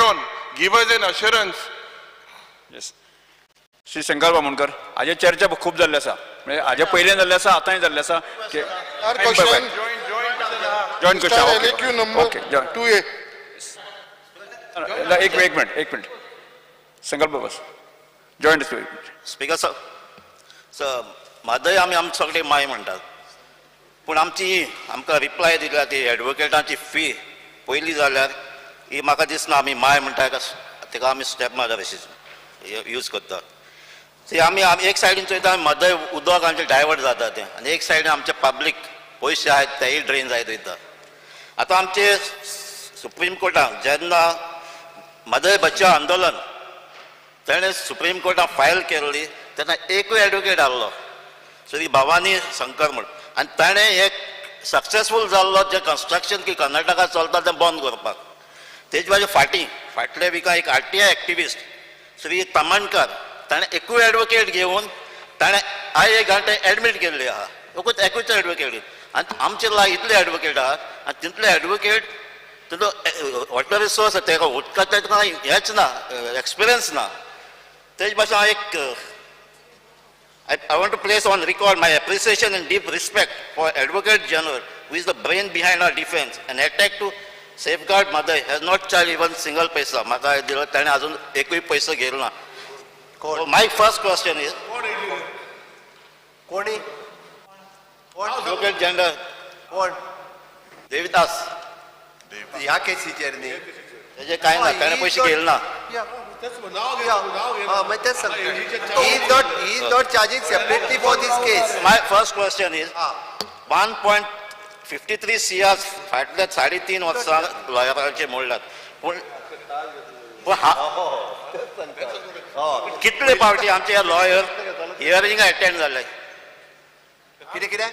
withdrawn. Give us an assurance. Yes, Shri Shankar Bamonkar, हाजेर चर्चा खूब जाल्ली आसा, म्हणजे हाजे पयलीं जाल्ली आसा, आतांय जाल्ली आसा. Question. Joint Star LAQ number okay, joint. 2A. एक एक मिनिट, एक मिनिट, संकल्प बस जॉयंट. स्पीकर सर, सर, म्हादय आमी आमचे सगळे माय म्हणटात, पूण आमची आमकां रिप्लाय दिल्या ती एडवोकेटांची फी पयली जाल्यार ही म्हाका दिसना आमी माय म्हणटा तेका आमी स्टेप मदर अशी यूज करता. ती आमी आमी एक सायडीन चोयता, आमी म्हादय उदक आमचें डायवर्ट जाता तें, आनी एक सायडीन आमचे पब्लीक पयशे आहात तेय ड्रेन जायत वयता. आतां आमचे सुप्रीम कोर्टान जेन्ना म्हादय बचाव आंदोलन तेणें सुप्रीम कोर्टान फायल केल्ली तेन्ना एकूय एडवोकेट आहलो, श्री भवानी शंकर म्हूण, आनी ताणें एक सक्सेसफूल जाल्लो जें कन्स्ट्रक्शन की कर्नाटका चलता तें बंद करपाक. तेज बाजू फाटीं फाटल्या विका एक RTI activist Shri Tamankar, ताणें एकूय एडवोकेट घेवन ताणें I ए घांटे एडमीट केल्ली आहा, एकूच एकूच एडवोकेट. आनी आमचे लागीं इतले एडवोकेट आहात आनी तितले एडवोकेट तितलो वॉटर रिसोर्स तेका उदकाचें तुका हेंच ना, एक्सपिरियन्स ना. तेज भाशेन हांव एक I want to place on record my appreciation and deep respect for Advocate General, who is the brain behind our defense and attack to safeguard Mhadei, has not charged even single paisa. म्हाका दिलो ताणें अजून एकूय पयसो घेतलो ना. My first question is, कोणी कोण? Advocate General कोण? देविदास. ह्या केसीचेर न्ही? तेजे कांय ना, ताणें पयशे घेतले ना. हा, मागीर तेच सांगता, he is not charging separately for this case. My first question is, हा. 1.53 CR फाटल्या 3.5 वर्सां लॉयरांचे मोडल्यात, पूण पूण कितले पावटी आमचे लॉयर हियरिंग अटेंड जाले? कितें कितें?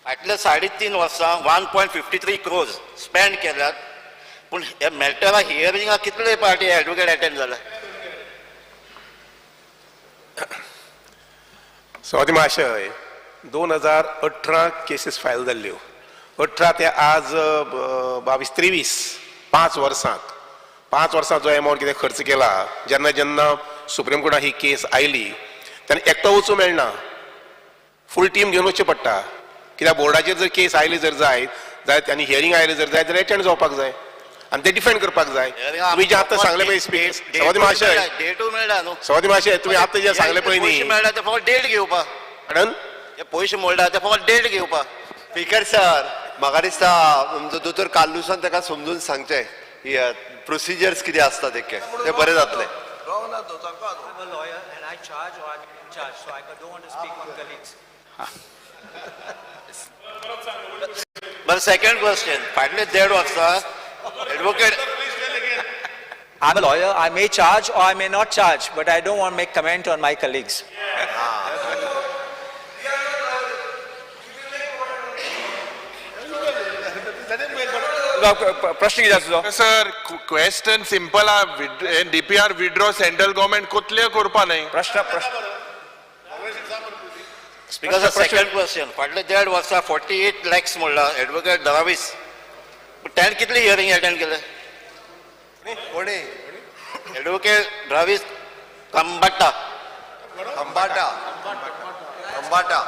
फाटल्या 3.5 वर्सां 1.53 crores spend केल्यात, पूण ह्या मॅटरा हियरिंगा कितले पावटी एडवोकेट अटेंड जाले? सभापती महाशय, 2018 केसीस फायल जाल्ल्यो, 18 ते आज 22 23, 5 वर्सांत, 5 वर्सां जो एमावंट कितें खर्च केला, जेन्ना जेन्ना सुप्रीम कोर्टात ही केस आयली तेन्ना एकटो वचूं मेळना, फूल टीम घेवन वचचें पडटा, कित्याक बोर्डाचेर जर केस आयली जर जायत जायत आनी हियरींग आयलें जर जायत जाल्यार एटेंड जावपाक जाय आनी ते डिफेंड करपाक जाय. तुमी जें आतां सांगलें पळय, सभापती महाशय, डेटू मेळटा न्हू. सभापती महाशय, तुमी आतां जें सांगलें पळय पयशे न्ही. मेळटा ते फकत डेट घेवपाक. Pardon? हे पयशे मोडटा ते फकत डेट घेवपाक. स्पीकर सर, म्हाका दिसता आमचो दोतोर कार्लुसान ताका समजून सांगचें प्रोसिजर्स कितें आसता ते ते बरें जातलें. I'm a lawyer and I charge or I'm in charge, so I don't want to speak on colleagues. बरें, सेकंड क्वेश्चन, फाटले देड वर्सां advocate I'm a lawyer, I may charge or I may not charge, but I don't want to make comment on my colleagues. प्रश्न कितें आसा तुजो? Sir, question simple हा. DPR withdraw central government कोतले करपा न्ही. प्रश्न प्रश्न. स्पीकर सर, सेकंड क्वेश्चन, फाटले देड वर्सां 48 लॅक्स म्हणला एडवोकेट दरावीस, पूण ताणें कितली हियरींग अटेंड केले? कोणी? एडवोकेट द्रावीस कंबाटा. अंबाटा, अंबाटा.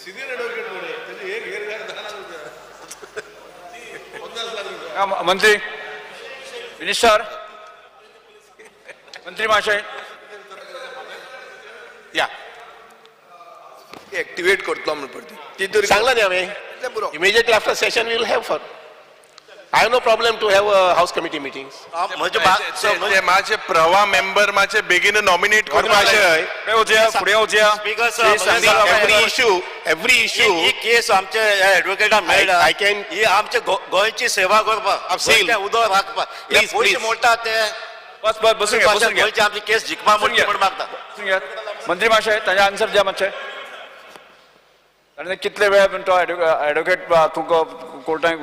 सिनियर एडवोकेट मरे, त्याची एक हेर हा, मंत्री, मिनिस्टर, मंत्री महाशय. या. एक्टिवेट करतलो म्हण परती तितूर. सांगला न्ही हांवें. पुरो. Immediately after session we will have for. I have no problem to have house committee meetings. म्हजे ते मातशे प्रवा मेंबर मातशे बेगीन नॉमिनेट करपाक जाय. फुडें वचया, फुडें वचया. Speaker Shri sir, Shankar every बाबा. इश्यू, एवरी इश्यू ही केस आमचे एडवोकेटाक मेळ्ळा. ही आमचे गोंयची सेवा करपाक, Absil. गोंयचें उदक राखपाक हे Please, पयशे please. मोडटा ते. बस बस, बसून घ्या, बसून घ्या. गोंयची आमची केस जिखपा बसून घ्या. म्हूण मागता. बसून घ्या. मंत्री महाशय, ताजे आन्सर द्या मातशें. आनी कितले वेळ पण तो एडवोकेट तुमकां कोर्टाक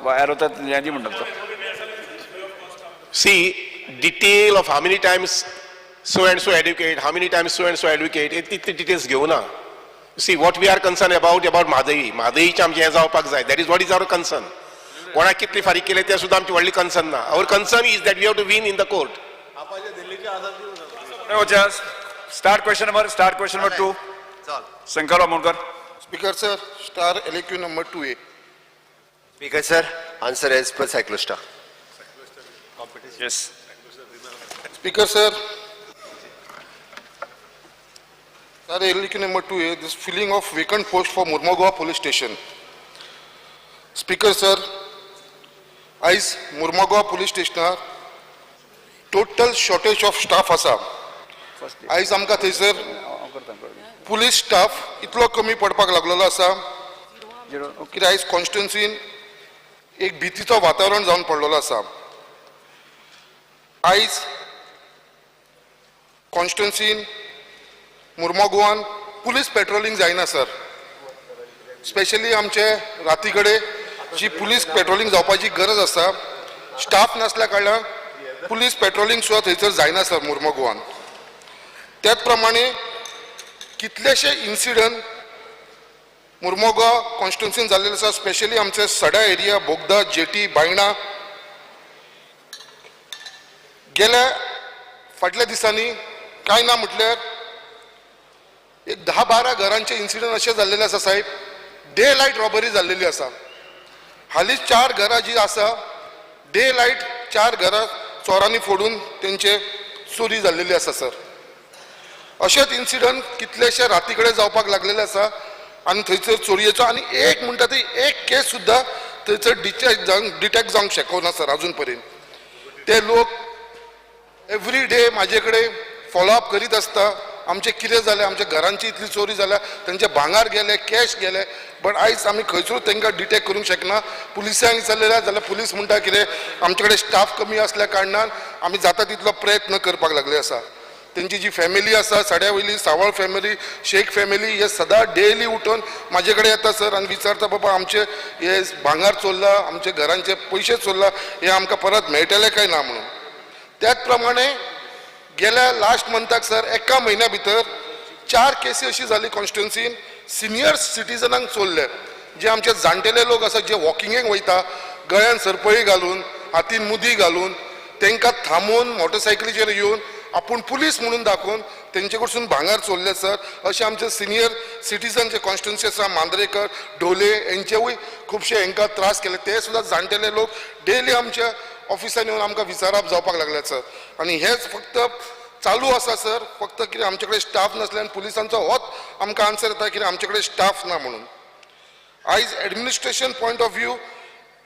भायर वतात हें दी म्हणटा तो. See, detail of how many times so and so advocate, how many times so and so advocate, तितले डिटेल्स घेवना. See, what we are concern about Mhadei, म्हादईचें आमचें हें जावपाक जाय, that is what is our concern. कोणाक कितली फारीक केले ते सुद्दां आमची व्हडली कन्सर्न ना. Our concern is that we have to win in the court. Start question number 2. चल. Shankar Amonkar. Speaker sir, star LAQ number 2A. Speaker sir, answer as per cyclostyle. Yes. Speaker sir, star LAQ number 2A, this filling of vacant post for Mormugao police station. Speaker sir, आयज Mormugao police स्टेशनार total shortage of staff आसा. आयज आमकां थंयसर police staff इतलो कमी पडपाक लागलेलो आसा कित्याक आयज कॉन्स्टिट्युन्सीन एक भितीचो वातावरण जावन पडलेलो आसा. आयज कॉन्स्टिट्युन्सीन मुर्मोगोवान पुलीस पेट्रोलिंग जायना सर. स्पेशली आमचे राती कडेन जी पुलीस पेट्रोलिंग जावपाची गरज आसा, स्टाफ नासल्या कारणान पुलीस पेट्रोलिंग सुद्दां थंयसर जायना सर मुर्मोगोवान. त्याच प्रमाणे कितलेशे इन्सिडंट मुर्मोगांव कॉन्स्टिट्युन्सीन जाल्लेले आसा, स्पेशली आमचे सडा एरिया, बोगदा, जेटी, बायणा. गेल्या फाटल्या दिसांनी कांय ना म्हटल्यार एक 10-12 घरांचे इन्सिडंट अशे जाल्लेले आसा साहेब, डे लायट रॉबरी जाल्लेली आसा. हालींच 4 घरां जी आसा, डे लायट 4 घरां चोरांनी फोडून तेंचे चोरी जाल्लेली आसा सर. अशेच इन्सिडंट कितलेशे राती कडेन जावपाक लागलेले आसा आनी थंयसर चोरयेचो आनी एक म्हणटा ती एक केस सुद्दां थंयसर डिटेक्ट जावंक शकना सर अजून पर्यंत. ते लोक एवरी डे म्हाजे कडेन फॉलोअप करीत आसता, आमचें कितें जालें, आमच्या घरांची इतली चोरी जाल्या, तेंचे भांगार गेले, कॅश गेले, बट आयज आमी खंयसरूच तांकां डिटेक्ट करूंक शकना. पुलिसांक विचारलें जाल्यार पुलीस म्हणटा कितें आमचे कडेन स्टाफ कमी आसल्या कारणान आमी जाता तितलो प्रयत्न करपाक लागले आसा. तेंची जी फॅमिली आसा सड्या वयली सावळ फॅमिली, शेख फॅमिली, हे सदां डेली उठून म्हाजे कडेन येता सर आनी विचारता, बाबा आमचे हे भांगार चोरला, आमचे घरांचे पयशे चोरला, हे आमकां परत मेळटले काय ना म्हणून. त्याच प्रमाणे गेल्या लास्ट मंथाक सर एका म्हयन्या भितर 4 केसी अशी जाली कॉन्स्टिट्युन्सीन सिनियर सिटीजनांक चोरले. जे आमचे जाणटेले लोक आसा, जे वॉकिंगेक वयता, गळ्यान सरपळी घालून, हातीन मुदी घालून, तांकां थांबोवन मोटरसायकलीचेर येवन आपूण पुलीस म्हणून दाखोवन तेंचे कडसून भांगार चोरले सर. अशे आमचे सिनियर सिटीजन जे कॉन्स्टिट्युन्सी आसा, मांद्रेकर, ढोले, हेंचेवूय खुबशे हेंकां त्रास केले. ते सुद्दां जाणटेले लोक डेली आमच्या ऑफिसान येवन आमकां विचारप जावपाक लागले सर. आनी हेच फक्त चालू आसा सर, फक्त कितें आमचे कडेन स्टाफ नासल्यान पुलिसांचो होच आमकां आन्सर येता कितें आमचे कडेन स्टाफ ना म्हणून. आयज administration point of view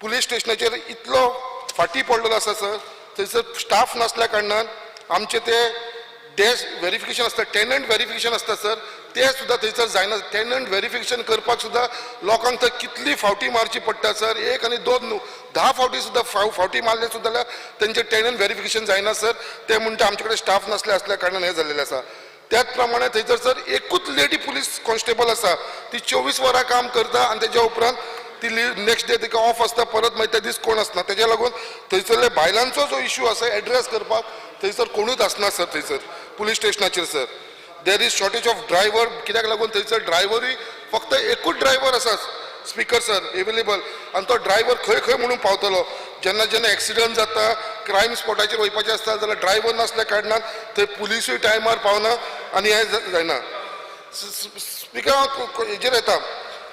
police स्टेशनाचेर इतलो फाटीं पडलेलो आसा सर. थंयसर स्टाफ नासल्या कारणान आमचे ते डॅश व्हेरिफिकेशन आसता, टेनंट व्हेरिफिकेशन आसता सर, ते सुद्दां थंयसर जायना. टेनंट व्हेरिफिकेशन करपाक सुद्दां लोकांक थंय कितली फावटी मारची पडटा सर, 1 आनी 2 न्हू, 10 फावटी सुद्दां फावटी मारले सुद्दां जाल्यार तेंचे टेनंट व्हेरिफिकेशन जायना सर. ते म्हणटा आमचे कडेन स्टाफ नासले आसल्या कारणान हें जाल्लेलें आसा. त्याच प्रमाणे थंयसर सर एकूच लेडी पुलीस कॉन्स्टेबल आसा, ती 24 वरां काम करता आनी तेज्या उपरांत ती नेक्स्ट डे तिका ऑफ आसता, परत मागीर त्या दीस कोण आसना. तेज्या लागून थंयसरले बायलांचो जो इशू आसा एड्रेस करपाक थंयसर कोणूच आसना सर थंयसर पुलीस स्टेशनाचेर sir. There is shortage of driver, कित्याक लागून थंयसर ड्रायव्हरूय फक्त एकूच ड्रायव्हर आसा स्पीकर सर एवेलेबल, आनी तो ड्रायव्हर खंय खंय म्हणून पावतलो. जेन्ना जेन्ना एक्सिडंट जाता, क्रायम स्पॉटाचेर वयपाचें आसता जाल्यार ड्रायव्हर नासल्या कारणान थंय पुलिसूय टायमार पावना आनी हें जायना. स्पीकर हांव हेजेर येता.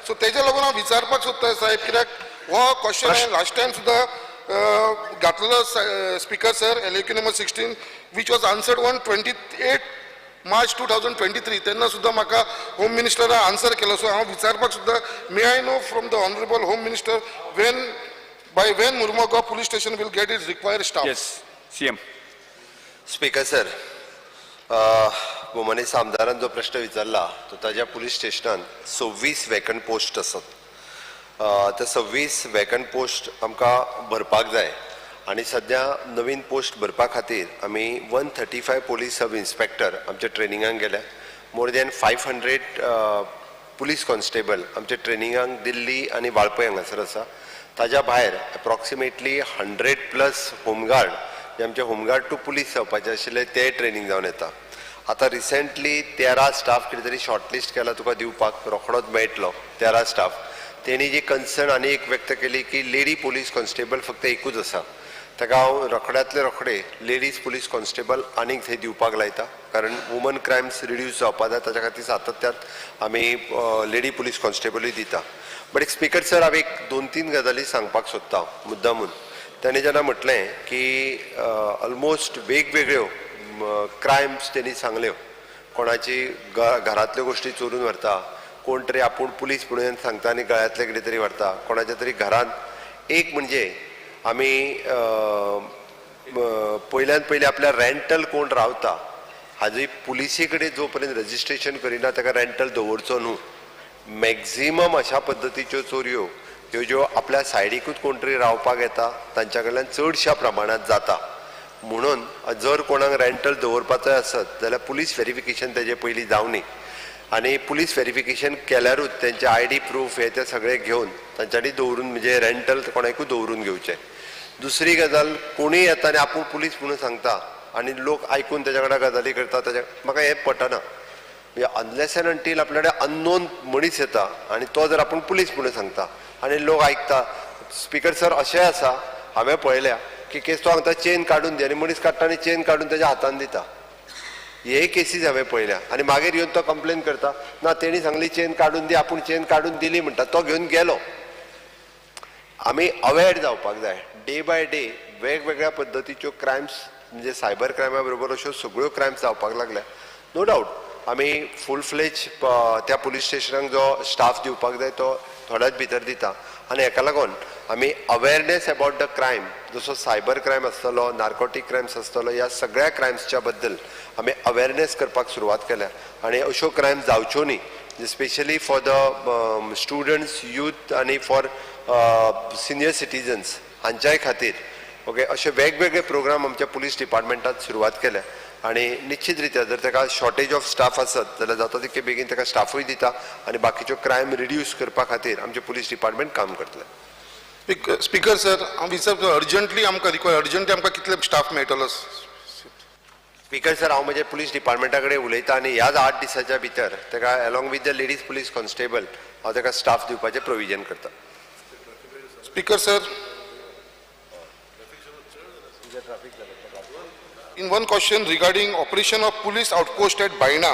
सो तेज्या लागून हांव विचारपाक सोदता साहेब, कित्याक हो क्वेश्चन हांवें लास्ट टायम सुद्दां घातलेलो speaker sir, LAQ number 16 which was answered on 28 March 2023. तेन्ना सुद्दां म्हाका होम मिनिस्टरान आन्सर केलो. सो हांव विचारपाक सुद्दां, may I know from the honourable home minister when by when Mormugao police station will get its required staff? Yes, CM. Speaker sir, भोवमानेस्त आमदारान जो प्रश्न विचारला तो ताज्या पुलीस स्टेशनान 26 वेकंट पोस्ट आसात. ते 26 वेकंट पोस्ट आमकां भरपाक जाय आनी सद्या नवीन पोस्ट भरपा खातीर आमी 135 पुलीस सब इन्स्पेक्टर आमच्या ट्रेनिंगाक गेल्या. मोर दॅन 500 पुलीस कॉन्स्टेबल आमच्या ट्रेनिंगाक दिल्ली आनी वाळपय हांगासर आसा. ताज्या भायर एप्रॉक्सिमेटली 100+ होमगार्ड जे आमचे होमगार्ड टू पुलीस जावपाचे आशिल्ले ते ट्रेनींग जावन येता. आतां रिसेंटली 13 स्टाफ कितें तरी शॉर्टलिस्ट केला तुका दिवपाक, रोखडोच मेळटलो 13 स्टाफ. तेणी जी कन्सर्न आनी एक व्यक्त केली की लेडी पुलीस कॉन्स्टेबल फक्त एकूच आसा. ताका हांव रोखड्यांतले रोखडे लेडीज पुलीस कॉन्स्टेबल आनीक थंय दिवपाक लायता, कारण वुमन क्रायम्स रिड्यूस जावपा जाय, ताच्या खातीर सातत्यान आमी लेडी पुलीस कॉन्स्टेबलूय दिता. बट एक स्पीकर सर, हांव एक दोन तीन गजाली सांगपाक सोदता मुद्दामून. ताणें जेन्ना म्हटलें की ऑलमोस्ट वेगवेगळ्यो क्रायम्स तेणी सांगल्यो, कोणाची घरांतल्यो गोश्टी चोरून व्हरता, कोण तरी आपूण पुलीस म्हणून सांगता आनी गळ्यांतलें कितें तरी व्हरता, कोणाच्या तरी घरांत. एक म्हणजे आमी पयल्यान पयलीं आपल्या रेंटल कोण रावता हाजी पुलिसे कडेन जो पर्यंत रजिस्ट्रेशन करिना ताका रेंटल दवरचो न्हू. मॅक्झिमम अशा पद्दतीच्यो चोरयो ह्यो ज्यो आपल्या सायडीकूच कोण तरी रावपाक येता तांच्या कडल्यान चडश्या प्रमाणांत जाता. म्हणून जर कोणाक रेंटल दवरपाचो आसत जाल्यार पुलीस वेरिफिकेशन तेजे पयलीं जावनी आनी पुलीस वेरिफिकेशन केल्यारूच तेंचे आयडी प्रूफ हे ते सगळे घेवन तांच्यांनी दवरून, म्हणजे रेंटल कोणाकूय दवरून घेवचें. दुसरी गजाल, कोणूय येता आनी आपूण पुलीस म्हणून सांगता आनी लोक आयकून तेज्या कडेन गजाली करता, ताच्या म्हाका हें पटना. म्हणजे अनलेस एंड अंटील आपल्या कडेन अननोन मनीस येता आनी तो जर आपूण पुलीस म्हणून सांगता आनी लोक आयकता. स्पीकर सर, अशेंय आसा, हांवें पळयल्या की केस तो सांगता चेन काडून दी आनी मनीस काडटा आनी चेन काडून तेज्या हातान दिता. हे केसीस हांवें पळयल्या. आनी मागीर येवन तो कंप्लेन करता, ना तेणी सांगली चेन काडून दी, आपूण चेन काडून दिली म्हणटा, तो घेवन गेलो. आमी अवेर जावपाक जाय. डे बाय डे वेगवेगळ्या पद्दतीच्यो क्रायम्स, म्हणजे सायबर क्रायमा बरोबर अश्यो सगळ्यो क्रायम्स जावपाक लागल्या. नो डावट आमी फूल फ्लेज त्या पुलीस स्टेशनाक जो स्टाफ दिवपाक जाय तो थोड्याच भितर दिता आनी हेका लागून आमी अवेरनेस अबावट the crime, जसो सायबर क्रायम आसतलो, नार्कोटीक क्रायम्स आसतलो, ह्या सगळ्या क्रायम्सच्या बद्दल आमी अवेरनेस करपाक सुरवात केल्या आनी अश्यो क्रायम जावच्यो न्ही, specially for the students, youth आनी फॉर सिनियर सिटीजन्स हांच्याय खातीर. ओके, अशे वेगवेगळे प्रोग्राम आमच्या पुलीस डिपार्टमेंटात सुरवात केल्या आनी निश्चित रित्या जर ताका शॉर्टेज ऑफ स्टाफ आसत जाल्यार जाता तितके बेगीन ताका स्टाफूय दिता आनी बाकीच्यो क्रायम रिड्यूस करपा खातीर आमचें पुलीस डिपार्टमेंट काम करतलें. स्पीकर सर, हांव विचार अर्जंटली आमकां रिक्वायर, अर्जंटली आमकां कितले स्टाफ मेळटलो? स्पीकर सर, हांव म्हज्या पुलीस डिपार्टमेंटा कडेन उलयता आनी ह्याच 8 दिसाच्या भितर ताका along with the ladies police constable हांव ताका स्टाफ दिवपाचें प्रोविजन करता. Speaker sir, in one question regarding operation of police outpost at Baina,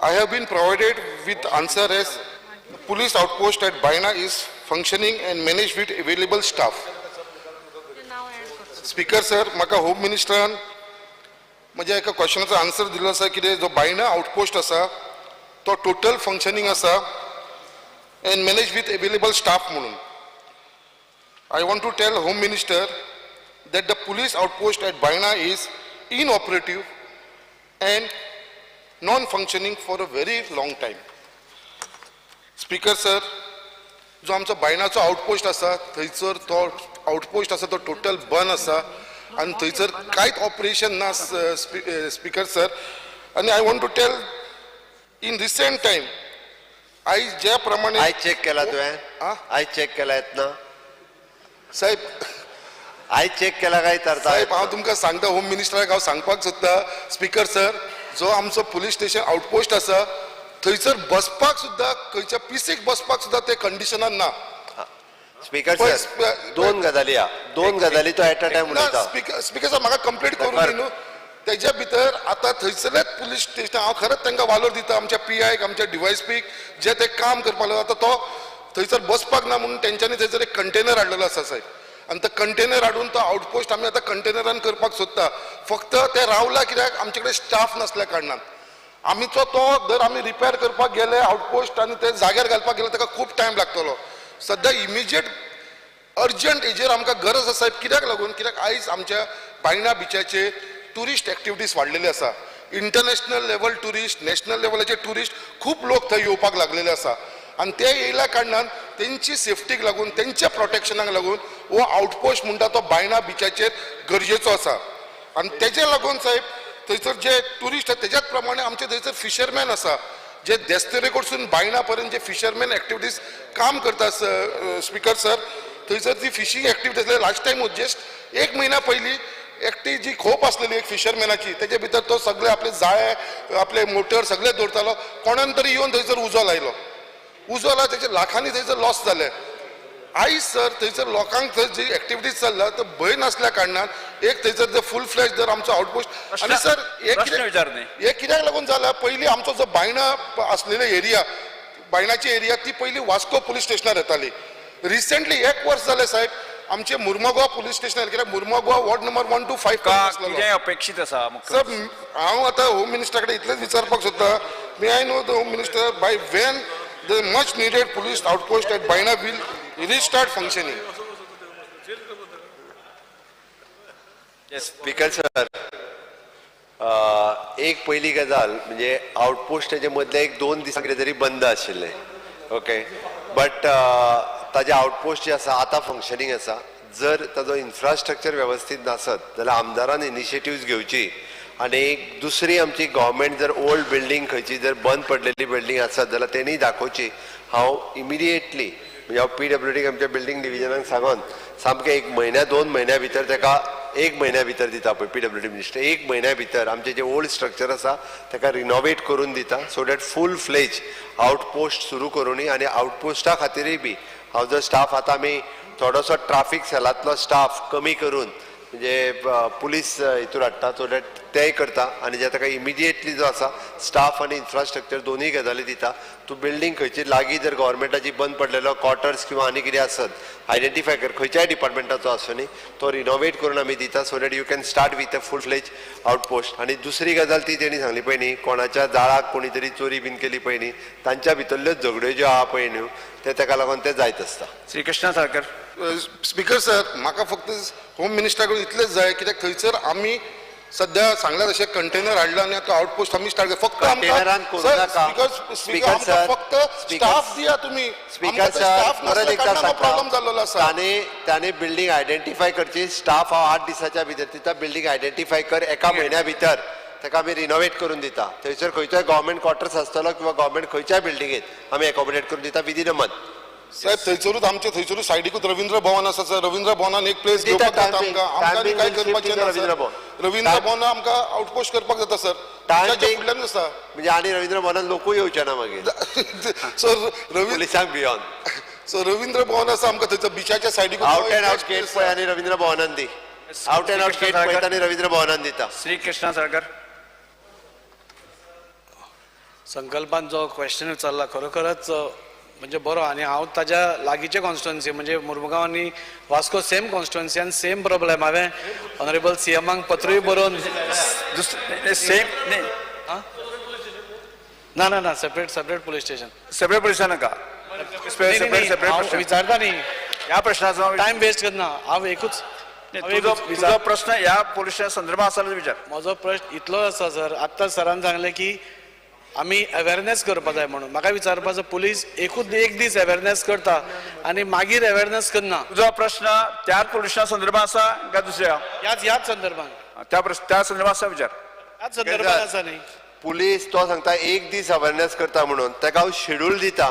I have been provided with answer as police outpost at Baina is functioning and managed with available staff. Speaker sir, म्हाका home मिनिस्टरान म्हज्या एका क्वेश्चनाचो answer दिल्लो आसा, कितें जो Baina outpost आसा तो total functioning आसा and manage with available staff म्हणून. I want to tell Home Minister that the police outpost at Baina is inoperative and non-functioning for a very long time. Speaker sir, जो आमचो बायणाचो outpost आसा थंयसर तो outpost आसा तो total बंद आसा आनी थंयसर कांयच ऑपरेशन ना. स्पीकर सर, आनी I want to tell in recent time आयज ज्या प्रमाणे आयज चेक केला तुवें? आ? आयज चेक केला येतना? साहेब, आयज चेक केला काय विचारता? साहेब, हांव तुमकां सांगता, होम मिनिस्टराक हांव सांगपाक सोदता, स्पीकर सर, जो आमचो पुलीस स्टेशन आउटपोस्ट आसा थंयसर बसपाक सुद्दां, खंयच्या पिसीक बसपाक सुद्दां ते कंडिशनान ना. स्पीकर पळय, सर, दोन गजाली हा, दोन गजाली तो एट अ टायम ना. उलयता. स्पीकर सर, म्हाका कंप्लीट करूं दी न्हू. तेज्या भितर आतां थंयसरलेच पुलीस स्टेशन, हांव खरेंच तांकां वालोर दिता, आमच्या पीआयक, आमच्या डिवायसपीक, जे ते काम करपाक लागले. आतां तो थंयसर बसपाक ना म्हणून तेंच्यांनी थंयसर एक कंटेनर हाडलेलो आसा साहेब, आनी तो कंटेनर हाडून तो आउटपोस्ट आमी आतां कंटेनरान करपाक सोदता. फक्त ते रावला कित्याक आमचे कडेन स्टाफ नासल्या कारणान. आमीचो तो जर आमी रिपेर करपाक गेले आउटपोस्ट आनी ते जाग्यार घालपाक गेले, ताका खूब टायम लागतलो. सद्या इमिजिएट अर्जंट हेजेर आमकां गरज आसा साहेब. कित्याक लागून? कित्याक आयज आमच्या बायणा बिचाचेर ट्युरिस्ट एक्टिविटीज वाडलेले आसा. इंटरनॅशनल लेवल ट्युरिस्ट, नॅशनल लेवलाचे ट्युरिस्ट खूब लोक थंय येवपाक लागलेले आसा आनी ते येयल्या कारणान तेंची सेफ्टीक लागून, तेंच्या प्रोटेक्शनाक लागून हो आउटपोस्ट म्हणटा तो बायणा बिचाचेर गरजेचो आसा. आनी तेजे लागून साहेब, थंयसर जे ट्युरिस्ट आसा तेज्याच प्रमाणे आमचे थंयसर फिशरमॅन आसा, जे देस्तेरे कडसून बायणा पर्यंत जे फिशरमॅन एक्टिविटीज काम करता. स्पीकर सर, थंयसर ती fishing activities last time just एक म्हयन्या पयलीं एकटी जी खोप आसलेली एक फिशरमॅनाची, तेजे भितर तो सगळे आपले जाळे, आपले मोटर सगळे दवरतालो. कोणान तरी येवन थंयसर उजो लायलो. उजो आला तेचे लाखांनी थंयसर लॉस जाले. आयज सर थंयसर लोकांक थंय जी एक्टिविटीज चल्ला तर भंय नासल्या कारणान एक थंयसर जर फूल फ्लॅश जर आमचो आउटपोस्ट आनी सर हे प्रश्न विचार न्ही. हे कित्याक लागून जाला, पयलीं आमचो जो बायणा आसलेलो एरिया, बायणाची एरिया ती पयलीं वास्को पुलीस स्टेशनार येताली. रिसेंटली एक वर्स जालें साहेब आमचे मुर्मगांव पुलीस स्टेशनार, कित्याक मुर्मगांव वॉर्ड नंबर 1 2 5 का कितें अपेक्षीत आसा मुख्यमंत्री? सर हांव आतां होम मिनिस्टरा कडेन इतलेंच विचारपाक सोदता, may I know the home minister by when the much needed police outpost at Baina will restart functioning? Speaker sir, एक पयली गजाल म्हणजे आउटपोस्टाचे मदले एक 2 दिसां कितें तरी बंद आशिल्लें, ओके, बट ताजे आउटपोस्ट जे आसा आतां फंक्शनींग आसा. जर ताजो इन्फ्रास्ट्रक्चर वेवस्थीत नासत जाल्यार आमदारान इनिशिएटिव्स घेवची आनी दुसरी आमची गव्हर्मेंट जर ओल्ड बिल्डींग खंयची जर बंद पडलेली बिल्डींग आसत जाल्यार तेणी दाखोवची. हांव इमिडिएटली म्हणजे हांव पीडब्ल्यूडीक आमच्या बिल्डींग डिविजनाक सांगोन सामकें 1 म्हयन्या 2 म्हयन्या भितर ताका 1 म्हयन्या भितर दिता पळय पीडब्ल्यूडी मिनिस्टर, 1 म्हयन्या भितर आमचें जें ओल्ड स्ट्रक्चर आसा ताका रिनोवेट करून दिता so that full fledge outpost सुरू करुनी. आनी आउटपोस्टा खातीरय बी हांव जर स्टाफ आतां आमी थोडोसो ट्राफीक सेलांतलो स्टाफ कमी करून म्हणजे पुलीस हितूर हाडटा सो that तेय करता. आनी जे ताका इमिडिएटली जो आसा स्टाफ आनी इन्फ्रास्ट्रक्चर दोनूय गजाली दिता. तूं बिल्डींग खंयची लागीं जर गव्हर्मेंटाची बंद पडलेलो क्वॉर्टर्स किंवा आनी कितें आसत आयडेंटिफाय कर खंयच्याय डिपार्टमेंटाचो आसूं न्ही, तो रिनोवेट करून आमी दिता so that you can start with a full fledge outpost. आनी दुसरी गजाल ती तेणी सांगली पळय न्ही, कोणाच्या जाळाक कोणी तरी चोरी बीन केली पळय न्ही, तांच्या भितरल्यो झगड्यो ज्यो आहा पळय न्हू ते ताका लागून ते जायत आसता. श्री कृष्णा साळकर. स्पीकर सर म्हाका फक्त होम मिनिस्टरा कडेन इतलेंच जाय कित्याक थंयसर आमी सध्या सांगला तशें कंटेनर हाडला आनी आतां आउटपोस्ट आमी स्टार्ट फक्त कंटेनरान करूं नाका. स्पीकर सर, फक्त स्टाफ दिया तुमी. स्पीकर सर परत एकदा प्रॉब्लेम जाल्लो आसा. सांगता, ताणें बिल्डींग आयडेंटिफाय करची. स्टाफ हांव 8 दिसाच्या भितर दिता. बिल्डींग आयडेंटिफाय कर, 1 म्हयन्या भितर ताका आमी रिनोवेट करून दिता. थंयसर खंयचोय गव्हर्मेंट क्वॉर्टर्स आसतलो किंवा गव्हर्मेंट खंयच्याय बिल्डिंगेत आमी एकोमोडेट करून दिता विदीन अ मंथ. साहेब थंयसरूच आमचे थंयसरूच सायडीकूच रवींद्र भवन आसा सर. रवींद्र भवनान एक प्लेस दिता घेवपाक जाता time आमकां. आमकां being, काय time being करपाचें will shift ना in Ravindra sir. Bhavan. Ravindra भवनान आमकां आउटपोस्ट करपाक जाता सर. Time ताच्या being- फुडल्यान आसा म्हणजे आनी रवींद्र भवनान लोकूय येवचे ना मागीर सर पुलिसांक भियोन. सर रवींद्र भवन आसा आमकां थंयसर बिचाच्या सायडीकूच आउट अँड आउट गेट पळय आनी रवींद्र भवनान दी. आउट अँड आउट गेट पळयता आनी रवींद्र भवनान दिता. श्री कृष्णा साळकर. संकल्पान जो क्वेश्चन विचारला खरोखरच म्हणजे बरो, आनी हांव ताज्या लागींचे कॉन्स्टिट्युएन्सी म्हणजे मुर्मुगांव आनी वास्को सेम कॉन्स्टिट्युएन्सी आनी सेम प्रॉब्लेम. हांवें ऑनरेबल सी एमाक पत्रूय बरोवन सेम न्ही, ना ना ना, separate separate police station. Separate पुलिसां नाका, सेपरेट सेपरेट प्रश्न. विचारता न्ही, ह्या प्रश्नाचो टायम वेस्ट करना. हांव एकूच न्ही, हांव तुजो एकूच तुजो प्रश्न ह्या पुलिसां संदर्भात आसा जाल्यार विचार. म्हजो प्रश्न इतलो आसा सर, आत्तां सरान सांगलें की आमी अवेरनेस करपा जाय म्हणून. म्हाका विचारपाचो पुलीस एकूच एक दीस अवेरनेस करता आनी मागीर अवेरनेस करना. तुजो प्रश्न त्याच पुलिसां संदर्भात आसा काय दुसऱ्या? ह्याच ह्याच संदर्भान. त्या प्रश्न त्या संदर्भात आसा विचार. ह्याच संदर्भान आसा न्ही. पुलीस तो सांगता एक दीस अवेरनेस करता म्हणून, ताका हांव शेड्यूल दिता.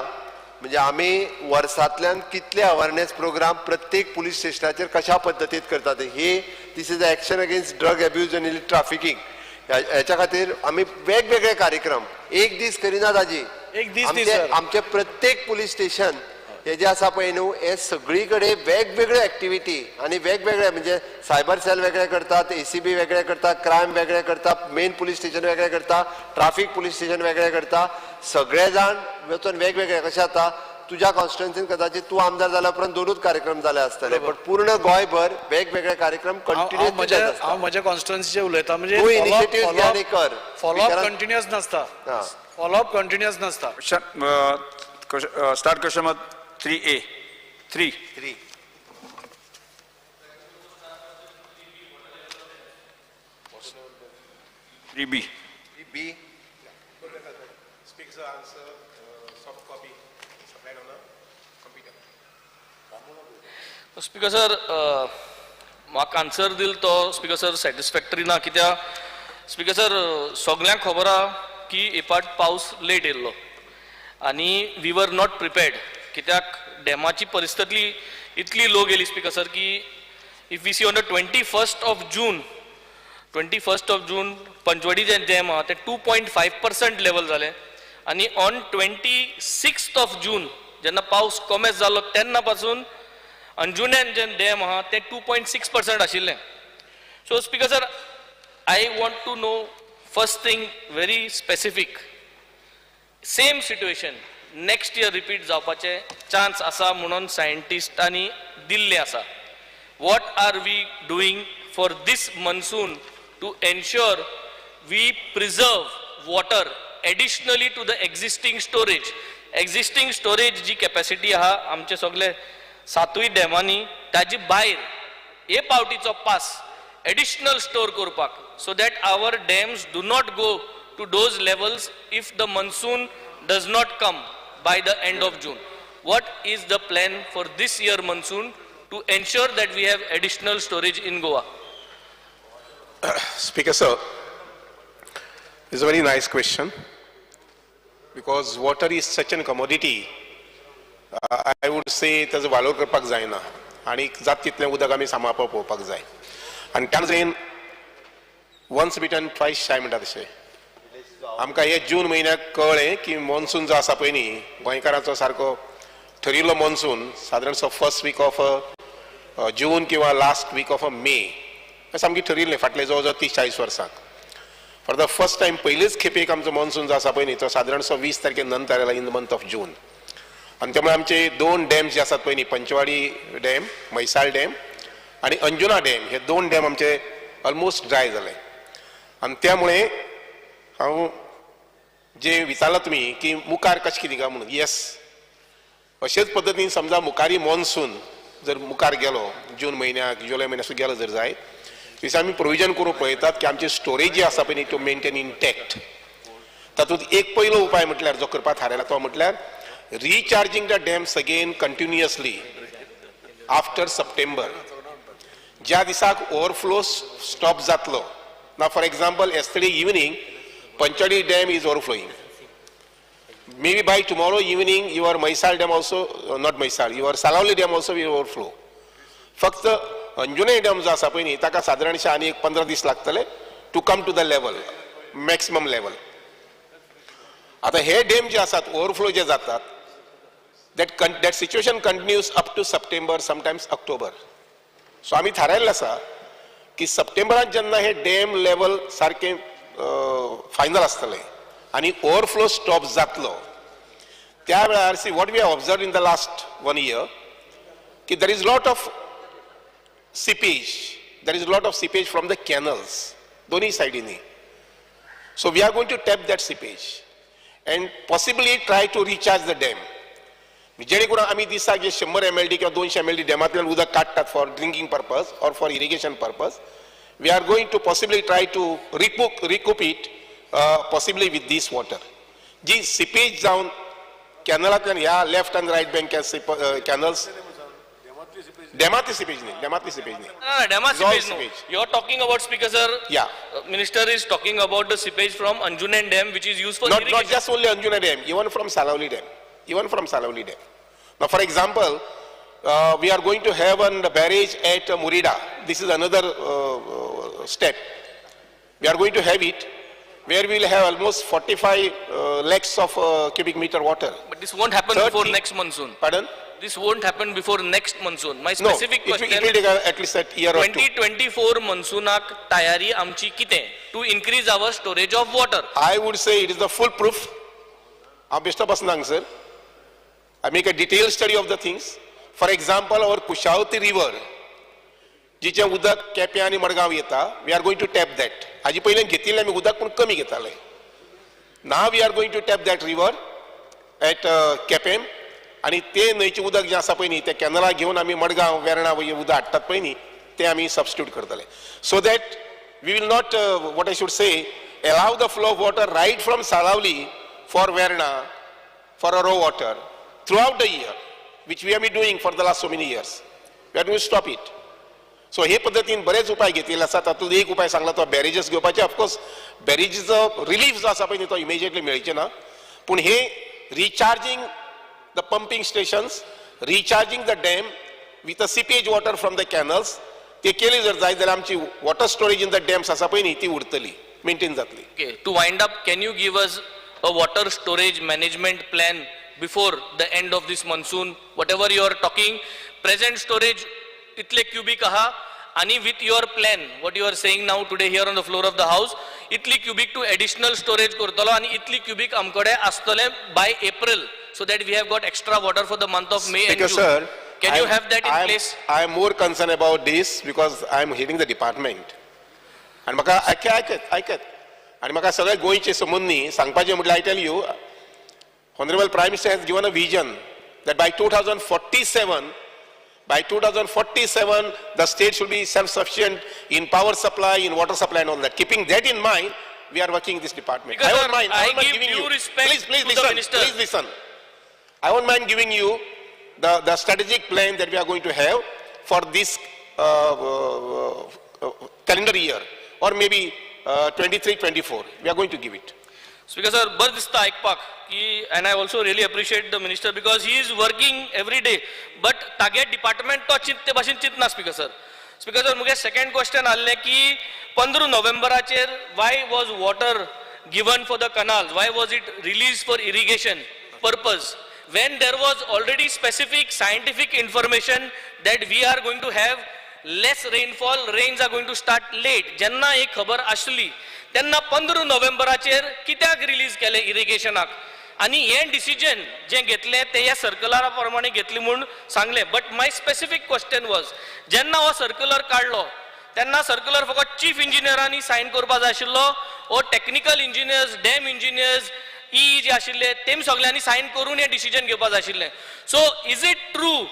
म्हणजे आमी वर्सांतल्यान कितले अवेरनेस प्रोग्राम प्रत्येक पुलीस स्टेशनाचेर कशा पद्दतीन करतात हे, this is action against drug abuse आनी ट्राफिकींग. हेच्या खातीर आमी वेगवेगळे कार्यक्रम एक दीस करिनात आजी. एक दीस न्ही, सर. आमचे प्रत्येक पुलीस स्टेशन हे जे आसा पळय न्हू, हे सगळी कडेन वेगवेगळ्यो एक्टिविटी आनी वेगवेगळे म्हणजे सायबर सेल वेगळे करतात, एसीबी वेगळे करता, क्रायम वेगळे करता, मेन पुलीस स्टेशन वेगळे करता, ट्राफीक पुलीस स्टेशन वेगळे करता. सगळे जाण वचून वेगवेगळे कशें जाता, तुज्या कॉन्स्टिट्युएन्सीन कदाचित तूं आमदार जाल्या उपरांत 2 कार्यक्रम जाले आसतले, पण पूर्ण गोंयभर वेगवेगळे कार्यक्रम हांव कंटिन्युअसली जात हांव म्हज्या कॉन्स्टिट्युएन्सीचे उलयता. म्हणजे तूं initiatives घे आनी कर. फॉलोअप कंटिन्युअस नासता. हां. फॉलोअप कंटिन्युअस नासता. Start question number 3A 3. 3. 3B. B. Speaker answer soft copy supplied on a computer. Speaker sir, म्हाका आन्सर दिल तो स्पीकर सर सॅटिस्फॅक्टरी ना. कित्याक स्पीकर सर, सगल्यांक खबर आहा की हे पाट पावस लेट येयल्लो आनी we were not prepared. कित्याक डॅमाची परिस्थिती इतली लो गेली स्पीकर सर की if we see on the 21st of June, 21st of June Panchvati J dam आहा ते 2.5% लेवल जालें. आनी on 26th of June जेन्ना पावस कोमेस जालो तेन्ना पासून अंजुण्यान जे डॅम आहा तें 2.6% आशिल्लें. So speaker sir, I want to know first thing, very specific, same situation next year repeat जावपाचे चान्स आसा म्हणून सायंटिस्टांनी दिल्लें आसा. What are we doing for this monsoon to ensure we preserve water additionally to the existing storage? Existing storage ji capacity आहा आमचे सगळे सातूय डॅमांनी, ताजी भायर हे पावटीचो पास एडिशनल स्टोर करपाक, so that our dams do not go to those levels if the monsoon does not come by the end of June. What is the plan for this year monsoon to ensure that we have additional storage in Goa? Speaker sir, it's a very nice question because water is such an commodity. I would say ताजो वालोर करपाक जायना आनी जात तितलें उदक आमी सांबाळपाक पळोवपाक जाय. आनी त्या नदरेन वन्स बिटन ट्वायस शाय म्हणटा तशें आमकां हे जून म्हयन्याक कळ्ळें की मॉन्सून जो आसा पळय न्ही, गोंयकारांचो सारको ठरिल्लो मॉन्सून सादारणसो फर्स्ट वीक ऑफ जून किंवा लास्ट वीक ऑफ मे हें सामकें ठरिल्लें फाटले जवळ जवळ 30-40 वर्सांक. फॉर the first time पयलीच खेपेक आमचो मॉन्सून जो आसा पळय न्ही, तो सादारणसो 20 तारखे नंतर आयला in the month of June. आनी त्यामुळे आमचे दोन डॅम जे आसात पळय न्ही, पंचवाडी डॅम, म्हैसाळ डॅम आनी अंजुना डॅम, हे दोन डॅम आमचे ऑलमोस्ट ड्राय जाले. आनी त्यामुळे हांव जे विचारलां तुमी की मुखार कशें कितें काय म्हणून, येस, अशेच पद्दतीन समजा मुखारी मॉन्सून जर मुखार गेलो, जून म्हयन्याक, जुलय म्हयन्याक सुद्दां गेलो जर जायत, दिसा आमी प्रोविजन करूंक पळयतात की आमची स्टोरेज जी आसा पळय न्ही, त्यो मेंटेन इंटॅक्ट. तातूंत एक पयलो उपाय म्हटल्यार जो करपाक थारायला तो म्हटल्यार recharging the dams again continuously after September. ज्या दिसाक ओवरफ्लो स्टॉप जातलो ना, for example, yesterday evening Panchvati dam is overflowing. Maybe by tomorrow evening your Mhaisal dam also, not Mhaisal, your Salaulim dam also will overflow. फक्त Anjunem dam जो आसा पळय न्ही, ताका सादारणशे आनी एक 15 दीस लागतले to come to the level, maximum level. आता हे डॅम जे आसात, ओवरफ्लो जे जातात, that situation continues up to September, sometimes October. So आमी थारायल्लें आसा की सप्टेंबरात जेन्ना हे डॅम लेवल सारकें फायनल आसतलें आनी ओवरफ्लो स्टॉप जातलो, त्या वेळार, see, what we have observe in the last one year की there is lot of seepage, there is lot of seepage from the canals दोन्ही सायडींनी. So we are going to tap that seepage and possibly try to recharge the dam, जेणे करून आमी दिसाक जे 100 MLD किंवा 200 MLD डॅमांतल्यान उदक काडटात for drinking purpose or for irrigation purpose, we are going to possibly try to recoup it possibly with this water ji seepage जावन कॅनलांतल्यान ह्या left आनी रायट बँक कॅनल्स. डॅमांतली सिपेज न्ही, डॅमांतली सिपेज न्ही. ना, डॅमा It's all seepage no. Seepage. You are talking about, Speaker sir. Yeah. Minister is talking about the seepage from Anjunem Dam, which is used for Not irrigation. Just only Anjuna Dam, even from Salaulim Dam. Even from Salaulim Dam. Now, for example, we are going to have a barrage at Murida. This is another step. We are going to have it where we will have almost 45 lakhs of cubic meter water. But this won't happen before 30 next monsoon. Pardon? This won't happen before next monsoon. My No, specific it question, will take at least a year or two. 2024 मॉन्सूनाक तयारी आमची कितें to increase our storage of water? I would say it is the full proof. हांव बेश्टो बसना हांगसर. I make a detailed study of the things. For example, our Kushavati river, जिचें उदक केप्यां आनी मडगांव येता, we are going to tap that. हाजे पयलीं घेतिल्लें आमी उदक, पूण कमी घेताले. Now we are going to tap that river at Quepem आनी ते न्हंयचें उदक जें आसा पळय न्ही, तें कॅनला घेवन आमी मडगांव, वेर्णा वयर उदक हाडटात पळय न्ही, तें आमी सबस्टिट्यूट करतले, so that we will not, what I should say, allow the flow of water right from Salaulim for Verna, for a raw water throughout the year, which we have been doing for the last so many years. We are going to stop it. So हे पद्दतीन बरेच उपाय घेतिल्ले आसा. तातूंत एक उपाय सांगला तो बॅरेजीस घेवपाचे. ऑफकोर्स, बॅरेजीचो रिलीफ जो आसा पळय न्ही, तो इमिजिएटली मेळचे ना, पूण हे recharging the pumping stations, recharging the dam with a seepage water from the canals, ते केली जर जायत जाल्यार आमची water storage in the dams आसा पळय न्ही, ती उरतली, मेंटेन जातली. Okay, to wind up, can you give us a water storage management plan before the end of this monsoon? Whatever you are talking, present storage इतले cubic आहा आनी with your plan what you are saying now today here on the floor of the house, इतली cubic two additional storage करतलो आनी इतली cubic आमकडे आसतले by April, so that we have got extra water for the month of May and Speaker, June. sir. Can you have that in place? I am more concerned about this because I am heading the department. आनी म्हाका आयकत आयकत आयकत आनी म्हाका सगळे गोंयचे संबंदी सांगपाचें म्हटल्यार I tell you, honourable prime minister has given a vision that by 2047, by 2047 the state should be self sufficient in power supply, in water supply and all that. Keeping that in mind, we are working this department. Because, I won't sir, mind, I I won't mind give giving due you. Respect Please, please to the listen, minister. Please listen. I won't mind giving you the strategic plan that we are going to have for this calendar year or maybe 23, 24. We are going to give it. Speaker sir, बरें दिसता आयकपाक की, and I also really appreciate the minister because he is working every day, but Tage department तो चिंतते भाशेन चिंतना. Speaker sir, speaker sir, मुगे second question आहलें की 15 नोव्हेंबराचेर why was water given for the canals? Why was it released for irrigation purpose when there was already specific scientific information that we are going to have less rainfall, rains are going to start late? जेन्ना ही खबर आसली तेन्ना 15 नोव्हेंबराचेर कित्याक release केलें इरिगेशनाक? आनी हें decision जें घेतलें तें ह्या सर्कुलरा प्रमाणे घेतलें म्हूण सांगलें, but my specific question was, जेन्ना हो सर्कुलर काडलो तेन्ना सर्कुलर फकत चीफ इंजिनियरांनी सायन करपा जाय आशिल्लो ओ technical engineers, dam engineers, E जे आशिल्ले तेम सगल्यांनी सायन करून हें डिसिजन घेवपा जाय आशिल्लें? So is it true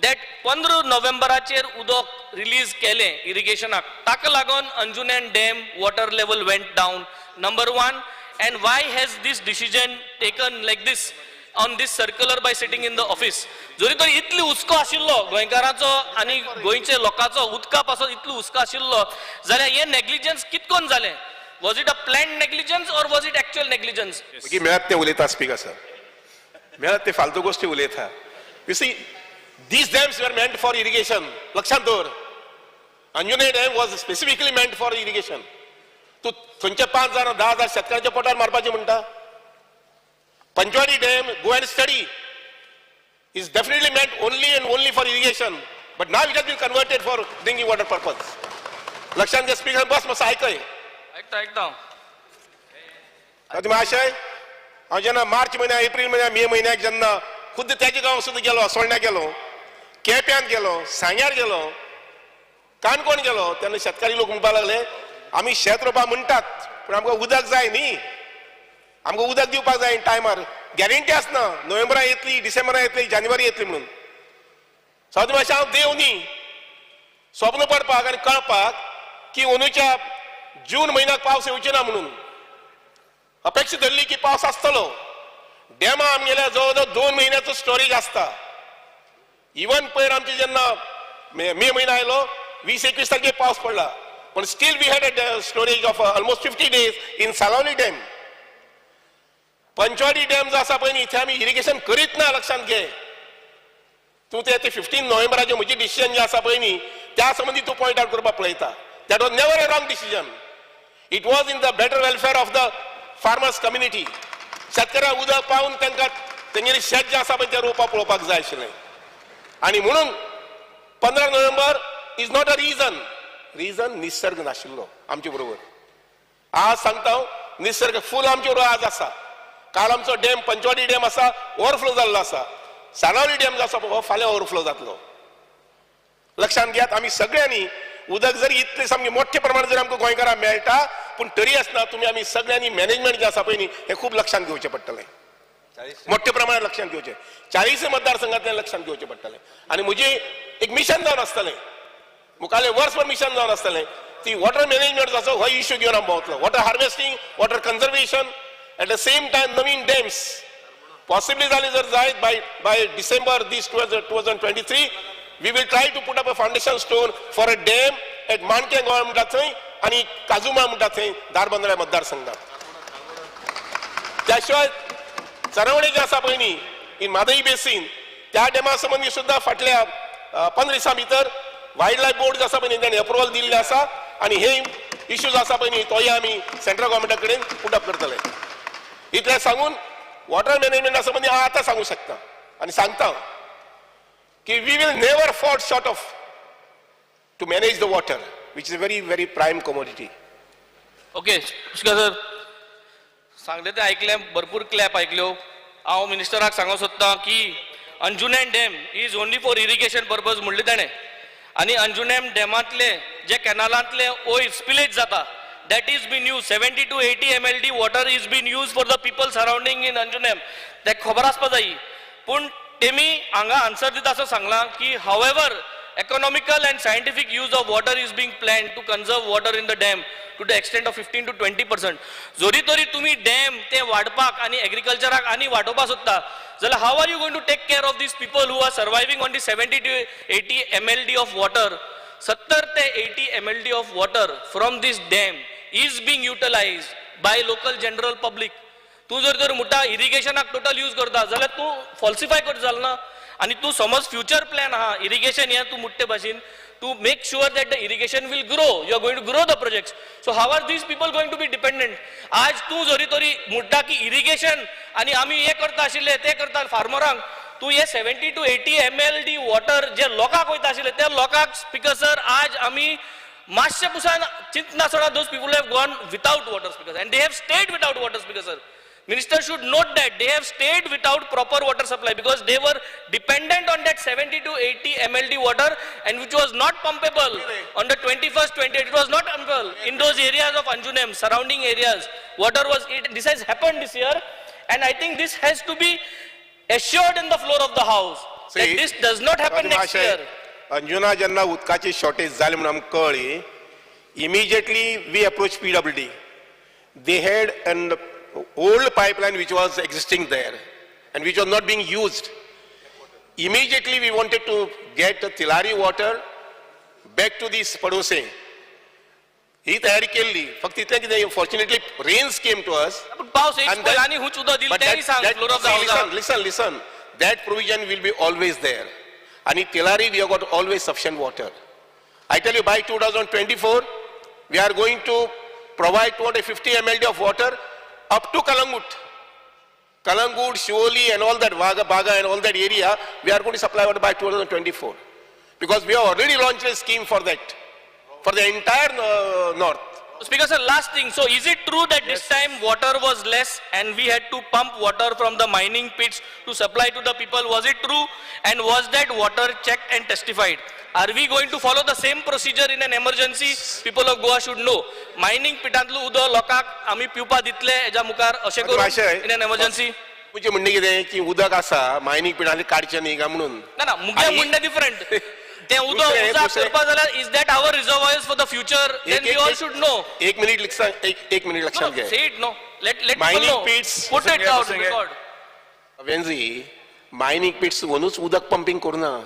that 15 नोव्हेंबराचेर उदक रिलीज केलें इरिगेशनाक, ताका लागून Anjunem dam water level went down, number one? And why has this decision taken like this on this circular by sitting in the office? जरी तर इतली हुस्को आशिल्लो गोंयकारांचो आनी गोंयचे लोकांचो उदका पासत, इतलो हुस्को आशिल्लो जाल्यार हें नेग्लिजन्स कितकोन जालें? Was it a plan negligence or was it actual negligence? मागीर मेळत ते उलयता स्पीकर सर, मेळत ते फालतू गोष्टी उलयता. You see, these dams were meant for irrigation. लक्षात दवर, Anjunem dam was specifically meant for irrigation. तूं थंयचे 5,000 10,000 शेतकारांच्या पोटार मारपाचें म्हणटा? Panchvati dam, go and study, is definitely meant only and only for irrigation, but now it has been converted for drinking water purpose. लक्षात घे speaker, बस मातसो आयकय. आयकता आयकता हांव. आतां आशय, हांव जेन्ना मार्च म्हयन्या, एप्रील म्हयन्या, मे म्हयन्याक जेन्ना खुद्द त्याच्या गांव सुद्दां गेलो, असोळण्या गेलो, केप्यांत गेलो, सांग्यार गेलो, काणकोण गेलो, तेन्ना शेतकारी लोक म्हणपाक लागले, आमी शेत रोवपा म्हणटात पूण आमकां उदक जाय न्ही, आमकां उदक दिवपाक जाय टायमार, गॅरंटी आसना नोव्हेंबरा येतली, डिसेंबरा येतली, जानेवारी येतली म्हणून. सावथ मातशें हांव देव न्ही स्वप्न पडपाक आनी कळपाक की अंदूच्या जून म्हयन्याक पावस येवचे ना म्हणून. अपेक्षा धरली की पावस आसतलो. डॅमा आमगेल्या जवळ जवळ 2 म्हयन्याचो स्टोरेज आसता. इवन पयर आमचे जेन्ना मे म्हयनो आयलो, 20-21 तारखेक पावस पडला, पण still we had a storage of almost 50 days in Salaulim dam. Panchvati dam जो आसा पळय न्ही, थंय आमी इरिगेशन करीत ना. लक्षांत घे तूं, ते 15 नोव्हेंबराचे म्हजी डिसिजन जे आसा पळय न्ही, त्या संबंदी तूं पॉयंट आउट करपाक पळयता. That was never a wrong decision. It was in the better welfare of the farmers community. शेतकऱ्यांक उदक पावून तांकां तेंगेलें शेत जें आसा पळय तें रोवपाक पळोवपाक जाय आशिल्लें. आनी म्हणून 15 November is not a reason. Reason निसर्ग नाशिल्लो आमचे बरोबर. आज सांगता हांव, निसर्ग फूल आमचे बरोबर आज आसा. काल आमचो डॅम, पंचवाडी डॅम आसा, ओवरफ्लो जाल्लो आसा. साणावली डॅम जो आसा हो फाल्यां ओवरफ्लो जातलो. लक्षांत घेयात, आमी सगळ्यांनी उदक जरी इतलें सामकें मोठ्या प्रमाणात जरी आमकां गोंयकारांक मेळटा, पूण तरी आसतना तुमी आमी सगळ्यांनी मॅनेजमेंट जें आसा पळय न्ही, हें खूब लक्षांत घेवचें पडटलें, मोठ्या प्रमाणात लक्षांत घेवचें, 40 मतदारसंघातल्यान लक्षांत घेवचें पडटलें. आनी म्हजी एक मिशन जावन आसतलें, मुखाल्लें वर्सभर मिशन जावन आसतलें ती वॉटर मॅनेजमेंट जो आसा हो इश्यू घेवन आमी भोंवतलो. Water harvesting, water conservation, at the same time Naveen dams possibly जाले जर जायत, by December this 2023 we will try to put up a foundation stone for a dam at Manke Goa म्हणटा थंय आनी काजुमा म्हणटा थंय धारबांदोड्या मतदारसंघात. त्या शिवाय चरवणे जे आसा पळय न्ही इन म्हादई बेसीन, त्या डॅमा संबंदी सुद्दां फाटल्या 15 दिसां भितर वायल्ड लायफ बोर्ड जो आसा पळय न्ही ताणें अप्रुवल दिल्लें आसा आनी हे इश्यूज आसा पळय न्ही तोय आमी सेंट्रल गव्हर्मेंटा कडेन पुट अप करतले. इतलें सांगून वॉटर मॅनेजमेंटा संबंदी हांव आतां सांगूंक शकता आनी सांगता की we will never fall short of to manage the water, which is a very very prime commodity. Okay speaker sir, सांगले ते आयकलें, भरपूर क्लॅप आयकल्यो. हांव मिनिस्टराक सांगूंक सोदतां की Anjunem dam is only for irrigation purpose म्हणलें ताणें, आनी अंजुनेम डॅमांतले जे कॅनालांतले वयर स्पिलेज जाता, that is been use 70 to 80 MLD water is been use for the people surrounding in Anjunem. तें खबर आसपा जाय. पूण तेमी हांगा आन्सर दिता असो सांगलां की however economical and scientific use of water is being planned to conserve water in the dam to the extent of 15 to 20%. जोरी तरी तुम्ही डॅम ते वाडपाक आनी एग्रीकल्चराक आनी वाडोवपाक सोदता जाल्यार how are you going to take care of these people who are surviving on the 70 to 80 MLD of water? 70 ते 80 MLD of water from this dam is being utilize by local general public. तूं जर तर म्हणटा इरिगेशनाक total use करता जाल्यार तूं फॉल्सिफाय करता जालें ना. आनी तूं समज फ्युचर प्लॅन आहा इरिगेशन हें तूं मुट्टे भाशेन to make sure that the irrigation will grow, you are going to grow the projects. So how are these people going to be dependent? आज तूं जरी तरी म्हणटा की इरिगेशन आनी आमी हें करता आशिल्ले तें करता फार्मरांक, तूं हे 70 to 80 MLD water जे लोकांक वयता आशिल्ले त्या लोकांक स्पिकर सर आज आमी मातशें Pusan चिंतनासतना those people have gone without water, speaker, and they have stayed without water, speaker sir. Minister should note that they have stayed without proper water supply because they were dependent on that 70 to 80 MLD water, and which was not pumpable on the 21st, 28th. It was not pumpable in those areas of Anjunem, surrounding areas. Water was, it, this has happened this year, and I think this has to be assured in the floor of the house that See, this does not happen next year. Anjuna जेन्ना उदकाची shortage जाली म्हणून आमकां कळ्ळी, immediately we approach PWD. They had an old pipeline which was existing there and which was not being used. Immediately we wanted to get the Tillari water back to this Padose. ही तयारी केल्ली, फक्त इतलें कितें, fortunately rains came to us. पूण पावस एक And that- आनी हुंच उदक दिलें But तेंय सांग floor of the see, house. listen, listen, listen. That provision will be always there. And in Tillari, we have got always sufficient water. I tell you, by 2024, we are going to provide 250 MLD of water up to Kalangut. Kalangut, Shioli and all that, Vaga, Baga and all that area, we are going to supply water by 2024. Because we have already launched a scheme for that, for the entire north. Speaker sir, last thing. So is it true that this time water was less and we had to pump water from the mining pits to supply to the people? Was it true? And was that water checked and testified? Are we going to follow the same procedure in an emergency? People of Goa should know. Mining पिटांतलो उदक लोकांक आमी पिवपा दितले हेज्या मुखार अशें करून मातशें- in an emergency? तुमचें म्हणणें कितें की उदक आसा मायनींग पिटांनी काडचें न्ही काय म्हणून. ना ना, मुगे आणि- म्हणणें डिफरंट. तें उदक दुसरें- उजाक दुसरें- करपा जाल्यार is that our reservoirs for the future? Then एक- we all एक- should know. एक मिनिट लक्षात एक मिनिट लक्षात घे. Say it, no. Let people Mining know. pits- Put it out, record. वेंजी मायनींग पिट्स वनूच उदक पंपींग करुना.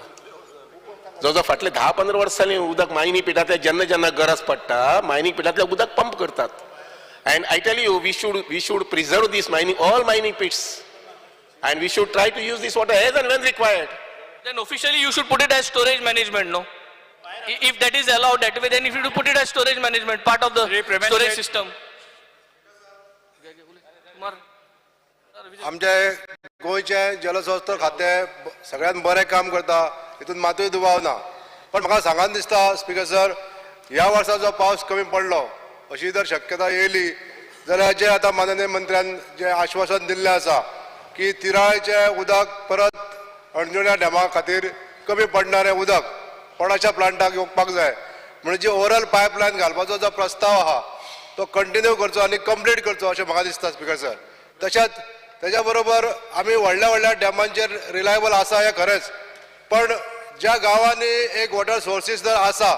जवळ जवळ फाटले 10-15 वर्सां जालीं उदक मायनींग पिटांतल्या जेन्ना जेन्ना गरज पडटा मायनींग पिटांतलें उदक पंप करतात. And I tell you, we should preserve this mining, all mining pits, and we should try to use this water as and when required. Then officially you should put it as storage management, no? If that is allowed that way, then if you do put it as storage management, part of the Shri Preman storage Seth. system. आमचे गोंयचे जलसंस्था खातें सगळ्यात बरें काम करता, हितून मातूय दुबाव ना. पण म्हाका सांगान दिसता स्पिकर सर, ह्या वर्सा जो पावस कमी पडलो अशी जर शक्यता येयली जाल्यार जे आतां माननीय मंत्र्यान जें आश्वासन दिल्लें आसा की तिराळेचें उदक परत अंजुणा डॅमा खातीर कमी पडणारें उदक कोणाच्या प्लांटाक येवपाक जाय म्हणजे ओवरऑल पायपलायन घालपाचो जो प्रस्ताव आहा तो कंटिन्यू करचो आनी कंप्लीट करचो अशें म्हाका दिसता स्पिकर सर. तशेंच तेच्या बरोबर आमी व्हडल्या व्हडल्या डॅमांचेर रिलायबल आसा हें खरेंच, पण ज्या गांवांनी एक वॉटर सोर्सीस जर आसा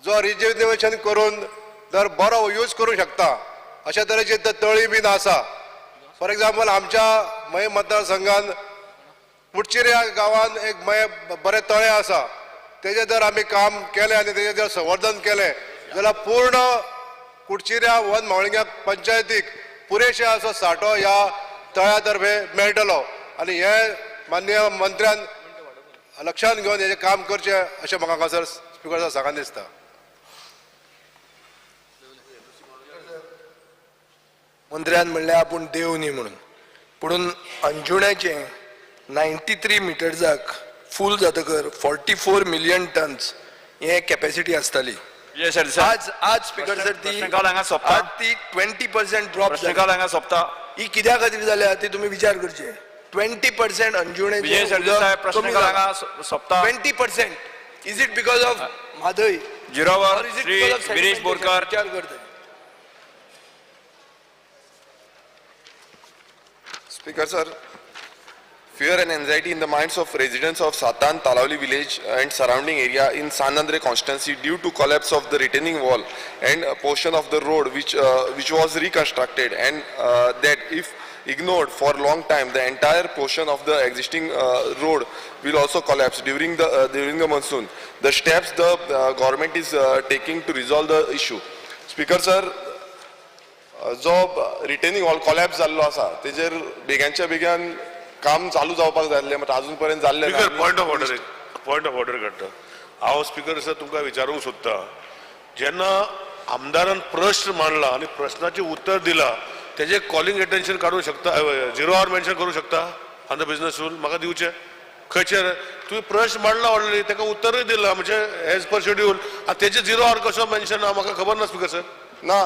जो रिज्युनिवेशन करून जर बरो यूज करूं शकता अशा तरेची तळी बीन आसा. फॉर एग्जाम्पल आमच्या मये मतदारसंघान कुडचिऱ्या गांवान एक मये बरें तळें आसा, तेजें जर आमी काम केलें आनी तेजें जर संवर्धन केलें जाल्यार पूर्ण कुडचिऱ्या वन म्हावळिंग्या पंचायतीक पुरेशे असो सांठो ह्या तळ्या तर्फे मेळटलो आनी हें माननीय मंत्र्यान लक्षात घेवन हेजें काम करचें अशें म्हाका हांगासर स्पिकर सर सांगन दिसता. मंत्र्यान म्हणलें आपूण देव न्ही म्हणून, पुणून अंजुण्याचें 93 मिटर्साक फूल जातकर 44 मिलियन टन्स हे कॅपॅसिटी आसताली. विजय सरदेसाय. आज आज स्पीकर सर ती प्रश्नकाल हांगा सोंपता. आज ती 20% ड्रॉप जाली. प्रश्नकाल हांगा सोंपता. ही कित्या खातीर जाल्या ती तुमी विचार करचे. 20% अंजुण्याचें विजय सरदेसाय, उदक कमी प्रश्नकाल जालां. हांगा सोंपता. 20%. Is it because of Mhadei zero or our is it Shri because of Viresh sedimentation? Borkar. विचार करते. Speaker sir, fear and anxiety in the minds of residents of Satan Talavali village and surrounding area in San Andre constituency due to collapse of the retaining wall and a portion of the road which was reconstructed, and that if ignored for long time, the entire portion of the existing road will also collapse during the monsoon. The steps the government is taking to resolve the issue. Speaker sir, जो retaining wall collapse जाल्लो आसा तेजेर बेग्यांच्या बेग्यान काम चालू जावपाक जाय आसलें, मात आजून पर्यंत जाल्लें ना. Speaker, point of order, point of order काडटा हांव. स्पीकर सर, तुमकां विचारूंक सोदता, जेन्ना आमदारान प्रश्न मांडला आनी प्रश्नाचें उत्तर दिला, तेजें कॉलिंग एटेन्शन काडूंक शकता, झिरो our mention करूंक शकता ऑन the business rule? म्हाका दिवचें खंयचेर तुवें प्रश्न मांडला ऑलरेडी, ताका उत्तरूय दिलां म्हणजे एज पर शेड्यूल, आनी तेजें झिरो our कसो मेन्शन ना म्हाका खबर ना स्पीकर सर. ना,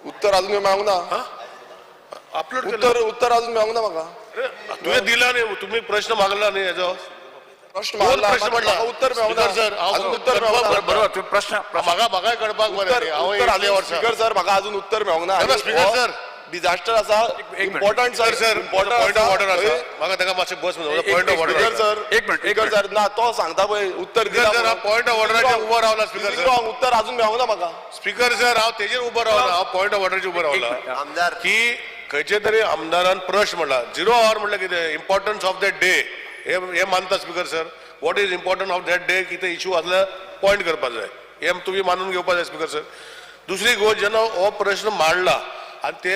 उत्तर अजून मेळूंक ना. अपलोड उत्तर उत्तर अजून मेळूंक ना म्हाका. तुवें दिला न्ही, तुमी प्रश्न मागला न्ही हेजो. प्रश्न दोन मागला, प्रश्न मात मांडला. म्हाका उत्तर मेळूंक ना. स्पीकर सर, हांव अजून उत्तर मेळूंक ना. बरोबर, तुम्ही प्रश्न म्हाका म्हाकाय कळपाक बरें उत्तर न्ही. हांव उत्तर इतले अजून वर्सां स्पीकर सर, म्हाका अजून उत्तर मेळूंक ना. ना, स्पीकर सर. डिझास्टर आसा, important sir. Sir, point of order आसा म्हाका. ताका मातशें बस, point of order. Speaker sir, एक मिनिट, एक स्पीकर सर, ना तो सांगता पळय उत्तर दिला सर, हांव पॉयंट ऑफ ऑर्डराचेर उबो रावला स्पीकर सर. रॉंग, उत्तर अजून मेळूंक ना म्हाका. स्पीकर सर, हांव तेजेर उबो रावला, हांव पॉयंट ऑफ ऑर्डराचेर उबो रावला आमदार की खंयचे तरी आमदारान प्रश्न म्हणला, झिरो our म्हणल्यार कितें, इम्पॉर्टन्स ऑफ that day हे हे मानता speaker sir? What is important of that day? कितें इशू आसल्यार पॉयंट करपाक जाय, हें तुमी मानून घेवपाक जाय स्पीकर सर. दुसरी गोश्ट, जेन्ना हो प्रश्न मांडला आनी ते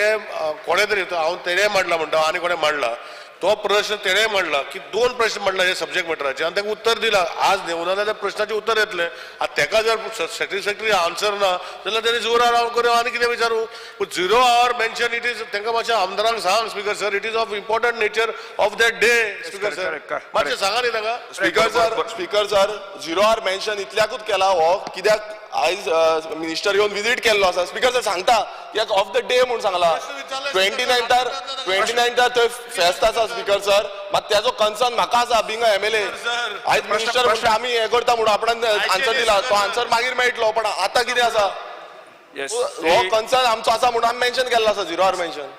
कोणे तरी, हांव तेणें मांडला म्हणटा आनी कोणें मांडला तो प्रश्न, तेणें मांडला की दोन प्रश्न मांडला हे सब्जेक्ट मॅटराचे आनी ताका उत्तर दिला. आज नेवना जाल्यार प्रश्नाचें उत्तर येतलें. आनी ताका जर सॅटिस्फॅक्टरी आन्सर ना जाल्यार तेणी झिरो our करूं आनी कितें विचारूं? पूण zero hour mention it is, तांकां मातशें आमदारांक सांग speaker sir, it is of important nature of that day, speaker sir. Correct, correct. मातशें सांगा न्ही तांकां. Speaker sir, speaker sir, zero hour mention इतल्याकूच केला हो कित्याक आयज मिनिस्टर येवन विजीट केल्लो आसा. स्पीकर सर, सांगता कित्याक ऑफ the day म्हूण सांगला. 29थार, 29थार थंय फेस्त आसा स्पीकर सर, मात तेजो कन्सर्न म्हाका आसा बिंग एमएलए. आयज मिनिस्टर म्हणटा आमी हें करता म्हणून आपणान आन्सर दिला, तो आन्सर मागीर मेळटलो, पण आतां कितें आसा, येस. हो कन्सर्न आमचो आसा म्हणून आमी मेन्शन केल्लो आसा zero our mention.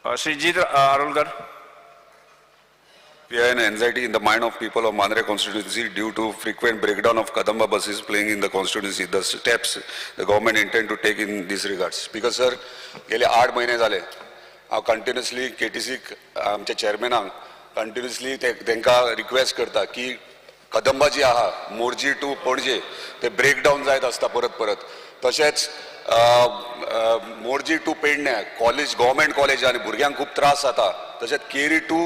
Shri Jeet Arolkar. Fear and anxiety in the mind of people of Mandre constituency due to frequent breakdown of Kadamba buses playing in the constituency. The steps the government intend to take in this regards. Because sir, गेले 8 म्हयने झाले, हांव continuously केटीसीक, आमच्या चेअरमॅनाक continuously तांकां request करता की कदंबा जी आहा मोरजी टू पणजे ते ब्रेकडावन जायत आसता परत परत. तशेंच मोरजी टू पेडण्या कॉलेज, गव्हर्मेंट कॉलेज आनी भुरग्यांक खूब त्रास जाता. तशेंच केरी टू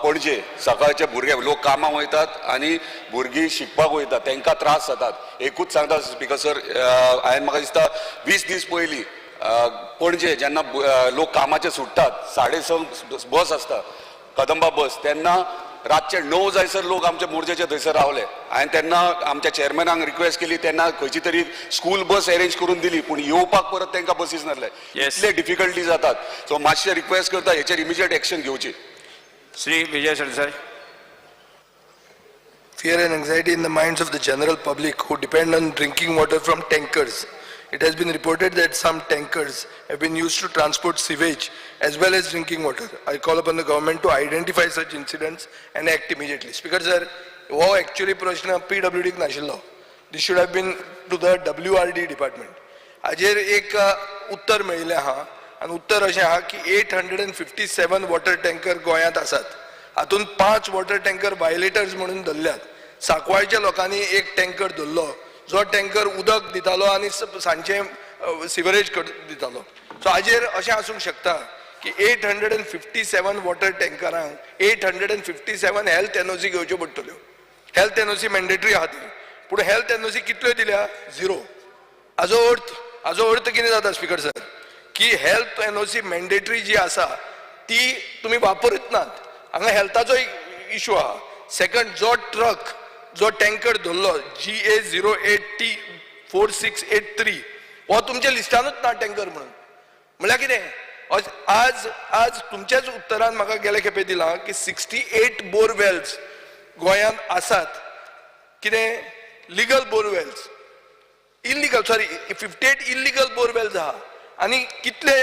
पणजे सकाळचे भुरगे लोक कामाक वयतात आनी भुरगीं शिकपाक वयतात, तांकां त्रास जातात. एकूच सांगता स्पीकर सर, हांवें म्हाका दिसता 20 दीस पयलीं पणजे जेन्ना लोक कामाचे सुट्टात, 6:30 बस आसता कदंबा बस, तेन्ना रातचे 9 जायसर लोक आमच्या मोरजेचे थंयसर रावले. हांवें तेन्ना आमच्या चेअरमॅनाक रिक्वेस्ट केली, तेन्ना खंयची तरी स्कूल बस अरेंज करून दिली, पूण येवपाक परत तांकां बसीस नासले. इतले डिफिकल्टी जातात. सो मातशें रिक्वेस्ट करता, हेचेर इमिजिएट एक्शन घेवची. Shri Vijay Sardesai. Fear and anxiety in the minds of the general public who depend on drinking water from tankers. It has been reported that some tankers have been used to transport sewage as well as drinking water. I call upon the government to identify such incidents and act immediately. Speaker sir, हो actually प्रश्न PWD नाशिल्लो. This should have been to the WRD department. हाजेर एक उत्तर मेळिल्लें आहा आनी उत्तर अशें आहा की 857 वॉटर टँकर गोंयांत आसात. हातूंत पांच वॉटर टँकर वायलेटर्स म्हणून धरल्यात. सांकवाळच्या लोकांनी एक टँकर धरलो, जो टँकर उदक दितालो आनी सांजचें सिवरेज दितालो. सो हाजेर अशें आसूंक शकता की 857 वॉटर टँकरांक 857 हेल्थ एनओसी घेवच्यो पडटल्यो. हेल्थ एनओसी मॅन्डेटरी आहा ती, पूण हेल्थ एनओसी कितल्यो दिल्या? झिरो. हाजो अर्थ कितें जाता स्पीकर सर, की हेल्थ एनओसी मॅन्डेटरी जी आसा ती तुमी वापरत नात. हांगा हेल्थाचो इशू आहा. सेकंड, जो ट्रक जो टँकर धरलो GA 08 T 4683 हो तुमच्या लिस्टानूच ना टँकर म्हणून. म्हणल्यार कितें, आज आज तुमच्याच उत्तरान म्हाका गेले खेपे दिलां की 68 बोरवेल्स गोंयांत आसात. कितें legal borewells, illegal, sorry, 58 illegal borewells आहा आनी कितले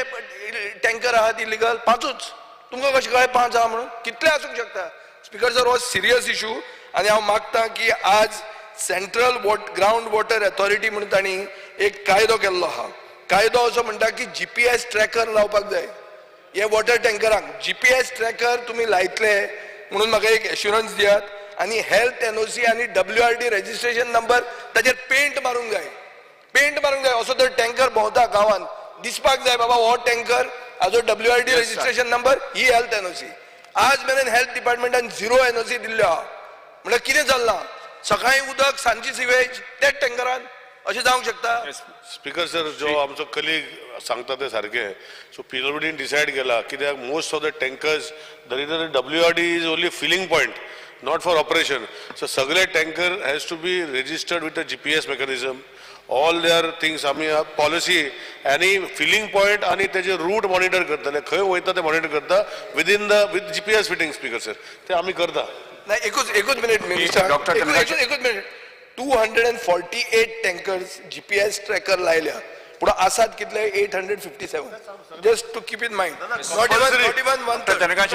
टँकर आहात इलिगल? 5च. तुमकां कशें कळ्ळें 5 आहा म्हणून? कितले आसूंक शकता. स्पीकर सर, हो सिरियस इशू आनी हांव मागता की आज सेंट्रल ग्रावंड वॉटर अथॉरिटी म्हणून तांणी एक कायदो केल्लो आहा. कायदो असो म्हणटा की GPS tracker लावपाक जाय हे वॉटर टँकरांक. GPS tracker तुमी लायतले म्हणून म्हाका एक एश्युरन्स दियात. आनी हेल्थ एनओसी आनी WRD registration number ताचेर पेंट मारूंक जाय, पेंट मारूंक जाय. असो तर टँकर भोंवता गांवांत दिसपाक जाय बाबा हो टँकर हाजो WRD registration number, ही हेल्थ एनओसी. आज मेरेन हेल्थ डिपार्टमेंटान 0 एनओसी दिल्ल्यो आहा. म्हणल्यार कितें चल्लां? सकाळीं उदक, सांजची सिवेज त्याच टँकरान, अशें जावंक शकता? स्पीकर सर, जो आमचो कलीग सांगता ते सारकें. सो पीडब्ल्यूडीन डिसायड केला कित्याक most of the tankers दरी WRD is only filling point, not for operation. So सगळे tanker has to be registered with the GPS mechanism, all their things. आमी पॉलिसी आनी फिलिंग पॉयंट आनी तेजे रूट मॉनिटर करतले, खंय वयता ते मॉनिटर करता within the with GPS fitting. Speaker sir, ते आमी करता. नाही, एकूच मिनिट मिनिस्टर, डॉक्टर एकूच minute. 248 tankers GPS tracker लायल्या, पूण आसात कितले? 857. Just to keep in mind, not even one.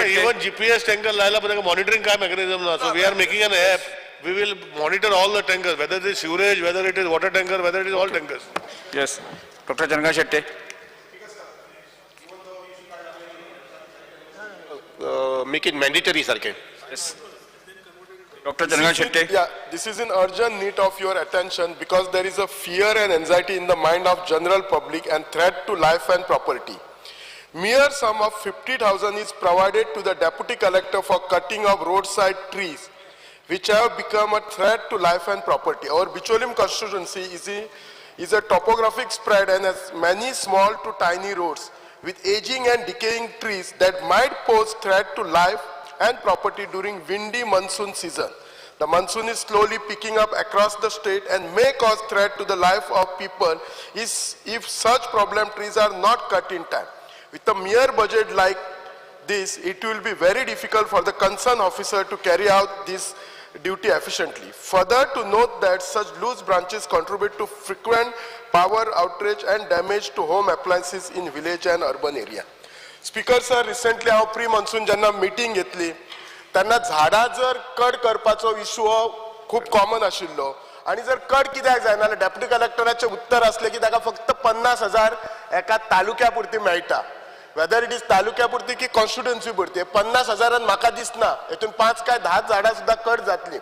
Even GPS tanker लायला पण ताका मॉनिटरिंग काय मेकॅनिझम ना. So we are making an app, we will monitor all the tankers, whether it is sewerage, whether it is water tanker, whether it is all tankers. Yes, doctor Chandrakant Shetye. Make it mandatory सारकें. Yes, doctor Chandrakant Shetye. Yeah, this is in urgent need of your attention because there is a fear and anxiety in the mind of general public and threat to life and property. Mere sum of 50,000 is provided to the deputy collector for cutting of roadside trees, which have become a threat to life and property. Our Bicholim constituency is a topographic spread and has many small to tiny roads with aging and decaying trees that might pose threat to life and property during windy monsoon season. The monsoon is slowly picking up across the state and may cause threat to the life of people if such problem trees are not cut in time. With a mere budget like this, it will be very difficult for the concerned officer to carry out this duty efficiently. Further, to note that such loose branches contribute to frequent power outage and damage to home appliances in village and urban area. Speaker sir, recently हांव pre monsoon जेन्ना meeting घेतली तेन्ना झाडां जर cut करपाचो issue हो खूब common आशिल्लो आनी जर कट कित्याक जायना जाल्यार डेप्युटी कलेक्टराचें उत्तर आसलें की ताका फक्त 50,000 एका तालुक्या पुरती मेळटा. वेदर it is तालुक्या पुरती की कॉन्स्टिट्युएन्सी पुरती, 50,000 म्हाका दिसना हेतून 5 काय 10 झाडां सुद्दां कट जातली.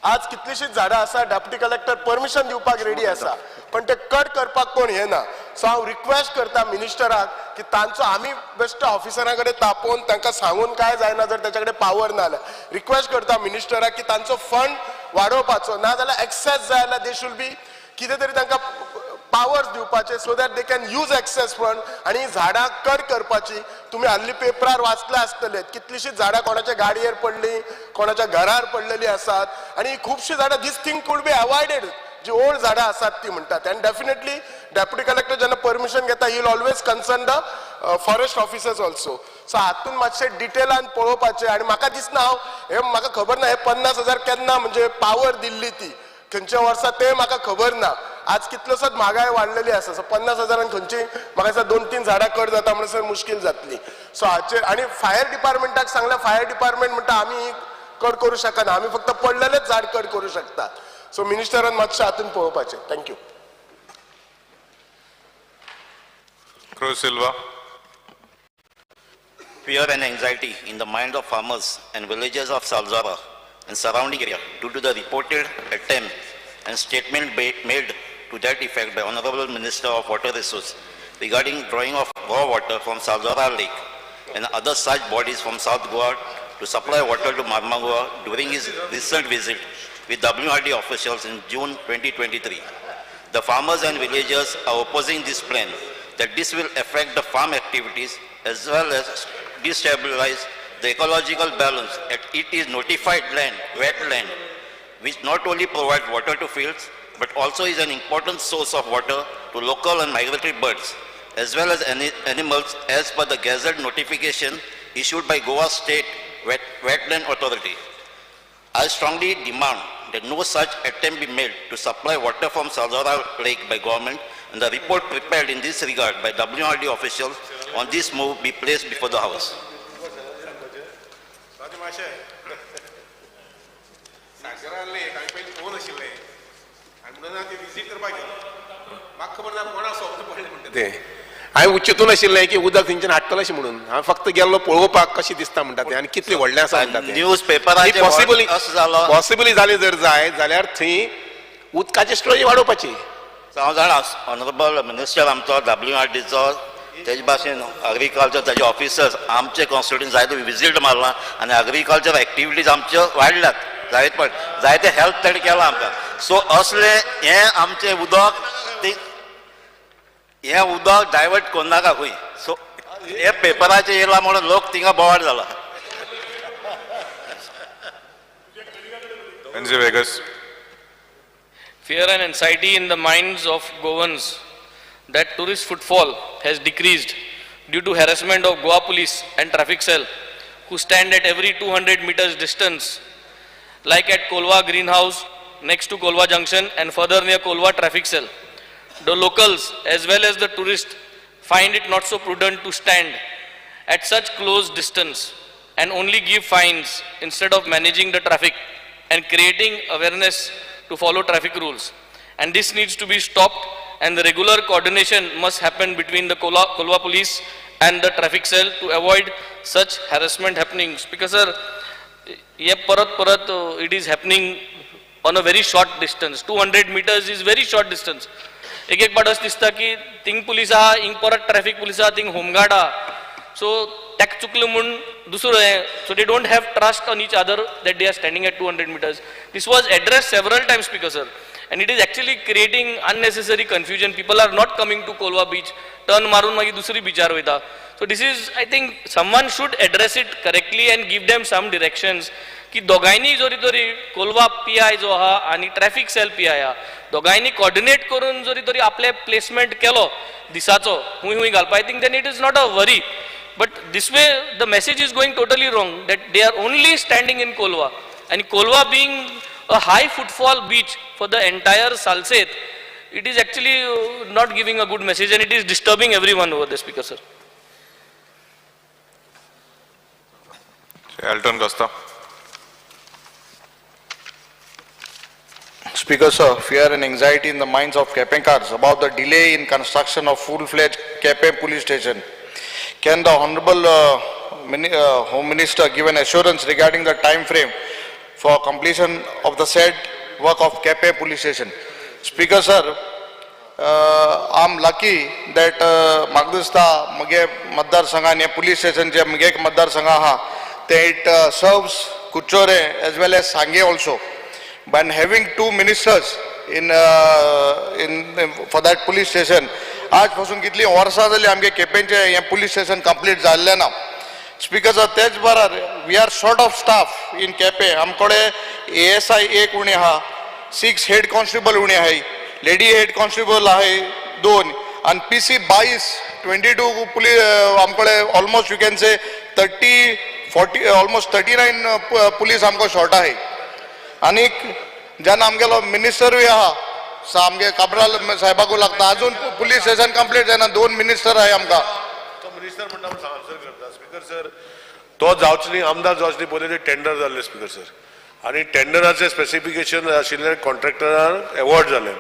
आज कितलीशीच झाडां आसा, डेप्युटी कलेक्टर परमिशन दिवपाक रेडी आसा, पण ते कट करपाक कोण हे ना. सो हांव रिक्वेस्ट करता मिनिस्टराक की तांचो आमी बेश्ट ऑफिसरा कडेन तापोवन तांकां सांगून काय जायना जर ताच्या कडेन पावर ना जाल्यार. रिक्वेस्ट करता मिनिस्टराक की तांचो फंड वाडोवपाचो, ना जाल्यार एक्सेस जाय जाल्यार they should be कितें तरी तांकां पावर्स दिवपाचे so that they can use excess fund. आनी झाडां कट करपाची, तुमी हाल्ली पेपरार वाचले आसतले कितलीशीच झाडां कोणाच्या गाडयेर पडली, कोणाच्या घरार पडलेली आसात आनी खुबशीं झाडां these thing could be avoided, ji old झाडां आसात ती म्हणटात. आनी डेफिनेटली डेप्युटी कलेक्टर जेन्ना परमिशन घेता he will always concern the forest officers also. So हातून मातशें डिटेलान पळोवपाचें. आनी म्हाका दिसना हांव हे म्हाका खबर ना हे 50,000 केन्ना म्हणजे पावर दिल्ली ती खंयच्या वर्सा ते म्हाका खबर ना. आज कितलोसोच म्हागाय वाडलेली आसा, सो 50,000 खंयची म्हाका दिसता 2-3 झाडां कट जाता म्हणसर मुश्कील जातली. सो हाचेर आनी फायर डिपार्टमेंटाक सांगलें, फायर डिपार्टमेंट म्हणटा आमी कट करूं शकना, आमी फक्त पडलेलेच झाड कट करूं शकता. सो मिनिस्टरान मातशें हातून पळोवपाचें. Thank you. Cruz Silva. Fear and anxiety in the mind of farmers and villagers of Salzara and surrounding area due to the reported attempt and statement made to that effect by Honorable Minister of Water Resources regarding drawing of raw water from Salzara Lake and other such bodies from South Goa to supply water to Marmagoa during his recent visit with WRD officials in June 2023. The farmers and villagers are opposing this plan, that this will affect the farm activities as well as destabilize the ecological balance at it is notified land, wetland, which not only provides water to fields, but also is an important source of water to local and migratory birds, as well as animals as per the Gazette notification issued by Goa State Wetland Authority. I strongly demand that no such attempt be made to supply water from Saldora Lake by government and the report prepared in this regard by WRD officials on this move be placed before the House. हांवें चिंतून आशिल्लें की उदक थंयच्यान हाडटलें अशें म्हणून. हांव फक्त गेल्लो पळोवपाक कशें दिसता म्हणटा तें आनी कितलें व्हडलें आसा म्हणटा तें. न्यूज पेपराचेर पॉसिबली असो जालो. पॉसिबली जालें जर जाय जाल्यार थंय उदकाची स्टोरेज वाडोवपाची. हांव जाणा ऑनरेबल मिनिस्टर आमचो WRDचो तेजे भाशेन अग्रिकल्चर ताजे ऑफिसर्स आमचे कॉन्स्टिट्युएन्सी जायते विजीट मारला आनी अग्रिकल्चर एक्टिविटीज आमच्यो वाडल्यात जायते पण जायते हेल्प ताणें केलां आमकां. सो असलें हें आमचें उदक ती हें उदक डायवर्ट करनाका खंय. सो हे पेपराचेर येयला म्हणून लोक थिंगा बोवाळ जाला. NJ Vegas. Fear and anxiety in the minds of Goans that tourist footfall has decreased due to harassment of Goa police and traffic cell who stand at every 200 meters distance, like at Kolwa greenhouse next to Kolwa junction and further near Kolwa traffic cell. The locals as well as the tourists find it not so prudent to stand at such close distance and only give fines instead of managing the traffic and creating awareness to follow traffic rules. And this needs to be stopped, and the regular coordination must happen between the Kolwa police and the traffic cell to avoid such harassment happening. Speaker sir, ye parat parat it is happening on a very short distance. 200 meters is very short distance. एक एक पाट अशें दिसता key thing police आहा, हिंग परत traffic police आहा, thing home guard आहा. सो ताका चुकलें म्हूण दुसरो हें. So they don't have trust on each other that they are standing at 200 meters. This was address several times, Speaker sir, and it is actually creating unnecessary confusion. People are not coming to Colva beach, turn मारून मागीर दुसरी बिचार वयता. So this is, I think someone should address it correctly and give them some directions की दोगांयनी जरी तरी Colva P I जो आहा आनी ट्रॅफिक सेल पी I आहा, दोगांयनी कॉर्डिनेट करून जरी तरी आपले प्लेसमेंट केलो दिसाचो हुंय हुंय घालपा, I think then it is not a worry. But this way the message is going totally wrong that they are only standing in Colva, and Colva being a high footfall beach for the entire Salcete, it is actually not giving a good message and it is disturbing everyone over the Speaker sir. Elton Costa. Speaker sir, fear and anxiety in the minds of Quepemkars about the delay in construction of full-fledged Quepem police station. Can the Honorable Home Minister give an assurance regarding the time frame for completion of the said work of Quepem police station? Speaker sir, I am lucky that म्हाका दिसता म्हगे मतदारसंघान हें police station जें म्हगे एक मतदारसंघ आहा तें it serves Curchorem as well as Sanguem also. But having two ministers in for that police station, आज पासून कितली वर्सां जाली आमगे केपेंचें हें पुलीस स्टेशन कंप्लीट जाल्लें ना. स्पीकर सर, तेच बराबर we are short of staff in Quepem. आमकडे ASI एक उणें आहा, 6 हेड कॉन्स्टेबल उणें आहाय, लेडी हेड कॉन्स्टेबल आहाय 2, आनी PC 22 22 police आमकडे almost you can say 30 40 almost 39 police आमकां शॉर्ट आहाय. आनीक जेन्ना आमगेलो मिनिस्टरूय आहा आमगे काब्राल साहेबाकूय लागता, अजून पुलीस स्टेशन कंप्लीट जायना, 2 मिनिस्टर आहाय आमकां. तो मिनिस्टर म्हणटा म्हूण आन्सर करता स्पीकर सर. तो जावचो न्ही, आमदार जावचो न्ही पयलीं ते टेंडर जाल्ले स्पीकर सर, आनी टेंडराचे स्पेसिफिकेशन आशिल्ले कॉन्ट्रॅक्टराक एवॉर्ड जालें.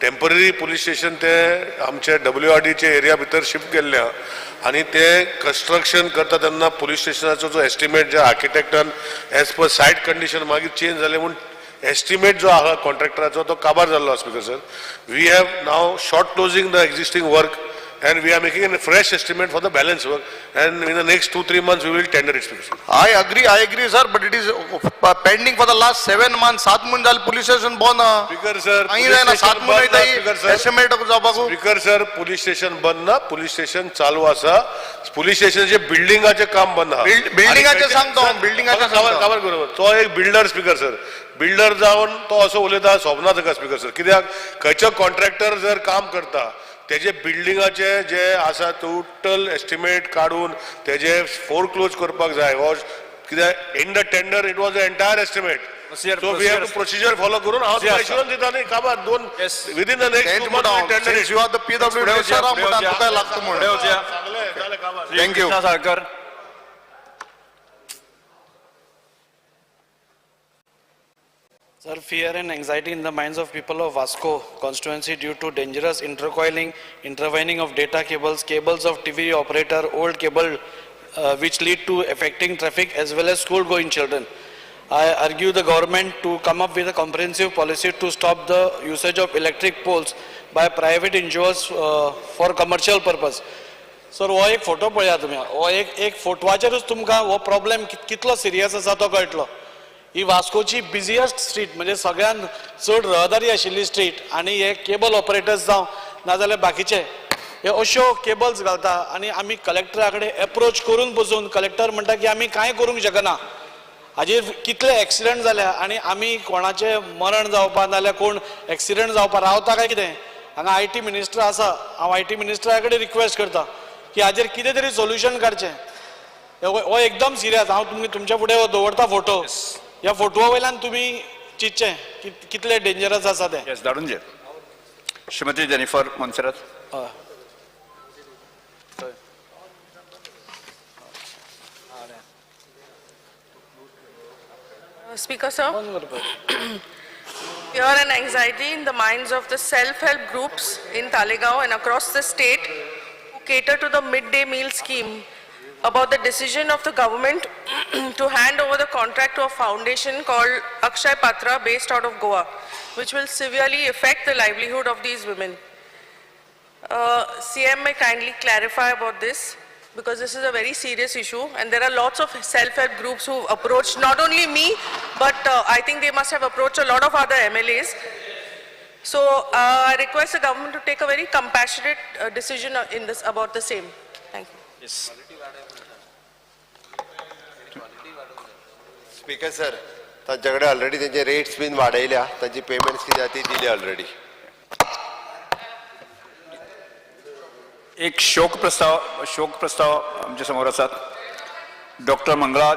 टेंपररी पुलीस स्टेशन ते आमचे WRDचे एरिया भितर शिफ्ट केल्ले आहा आनी ते कन्स्ट्रक्शन करता तेन्ना पुलीस स्टेशनाचो जो एस्टिमेट जे आर्किटेक्टान एज पर सायट कंडिशन मागीर चेंज जालें म्हूण एस्टिमेट जो आहा कॉन्ट्रॅक्टराचो तो काबार जाल्लो आहा speaker sir. We have now short closing the existing work And we are making a fresh estimate for the balance work, and in the next 2-3 months we will tender it, Speaker sir. I agree sir, but it is pending for the last 7 months. 7 म्हयने जाले police station बंद आहा. Speaker sir, मागीर जायना, 7 म्हयने वयता estimate जावपाक. Speaker sir, police station बंद ना, पुलीस स्टेशन चालू आसा. पुलीस स्टेशनचे बिल्डिंगाचे काम बंद आहा. बिल्डिंगाचें सांगता, बिल्डिंगाचें सांगता. काबर बरोबर तो एक बिल्डर स्पीकर सर, बिल्डर जावन तो असो उलयता सोबना ताका स्पीकर सर. कित्याक खंयचो कॉन्ट्रॅक्टर जर काम करता तेजे बिल्डिंगाचे जे आसा टोटल एस्टिमेट काडून तेजे फोर क्लोज करपाक जाय. ऑर कित्याक in the tender it was the entire estimate. So we have to procedure follow करून हांव तुका एश्युरन्स दिता न्ही काबार दोन within the next 2 months tender. Since you are the PW minister, हांव म्हणटा तुका लागता म्हणून. Thank you Salkar. Sir, fear and anxiety in the minds of people of Vasco constituency due to dangerous intercoiling, intervening of data cables, cables of TV operator, old cable, which lead to affecting traffic as well as school-going children. I argue the government to come up with a comprehensive policy to stop the usage of electric poles by private NGOs for commercial purpose. Sir, हो एक photo पळया तुमी, हो एक एक फोटवाचेरूच तुमकां हो problem कितलो सिरियस आसा तो कळटलो. ही वास्कोची बिजिएस्ट स्ट्रीट, म्हणजे सगळ्यान चड रहदारी आशिल्ली स्ट्रीट, आनी हे केबल ऑपरेटर्स जावं नाजाल्यार बाकीचे हे अश्यो केबल्स घालता. आनी आमी कलेक्टरा कडेन एप्रोच करून पसून कलेक्टर म्हणटा की आमी कांय करूंक शकना. हाजेर कितले एक्सिडंट जाल्या आनी आमी कोणाचें मरण जावपा नाजाल्यार कोण एक्सिडंट जावपा रावता काय कितें. हांगा I T minister आसा, हांव I T मिनिस्टरा कडेन रिक्वेस्ट करता की हाजेर कितें तरी सोल्युशन काडचें. हो एकदम सिरियस. हांव तुमच्या फुडें दवरता फोटो, ह्या फोटवा वयल्यान तुमी चिंतचें कितले डेंजरस आसा तें. येस, धाडून घे. Shrimati Jennifer Monserrate. Speaker sir, fear and anxiety in the minds of the self-help groups in Taleigao and across the state who cater to the midday meal scheme about the decision of the government to hand over the contract to a foundation called Akshay Patra based out of Goa, which will severely affect the livelihood of these women. CM may kindly clarify about this, because this is a very serious issue and there are lots of self-help groups who approached not only me, but I think they must have approached a lot of other MLAs. So I request the government to take a very compassionate decision in this about the same. Thank you. Yes. Speaker sir, तांचे कडेन already तेंचे rates बीन वाडयल्या, तांची payments कितें आहा ती दिली already. एक शोक प्रस्ताव आमच्या समोर आसात. डॉक्टर मंगळा.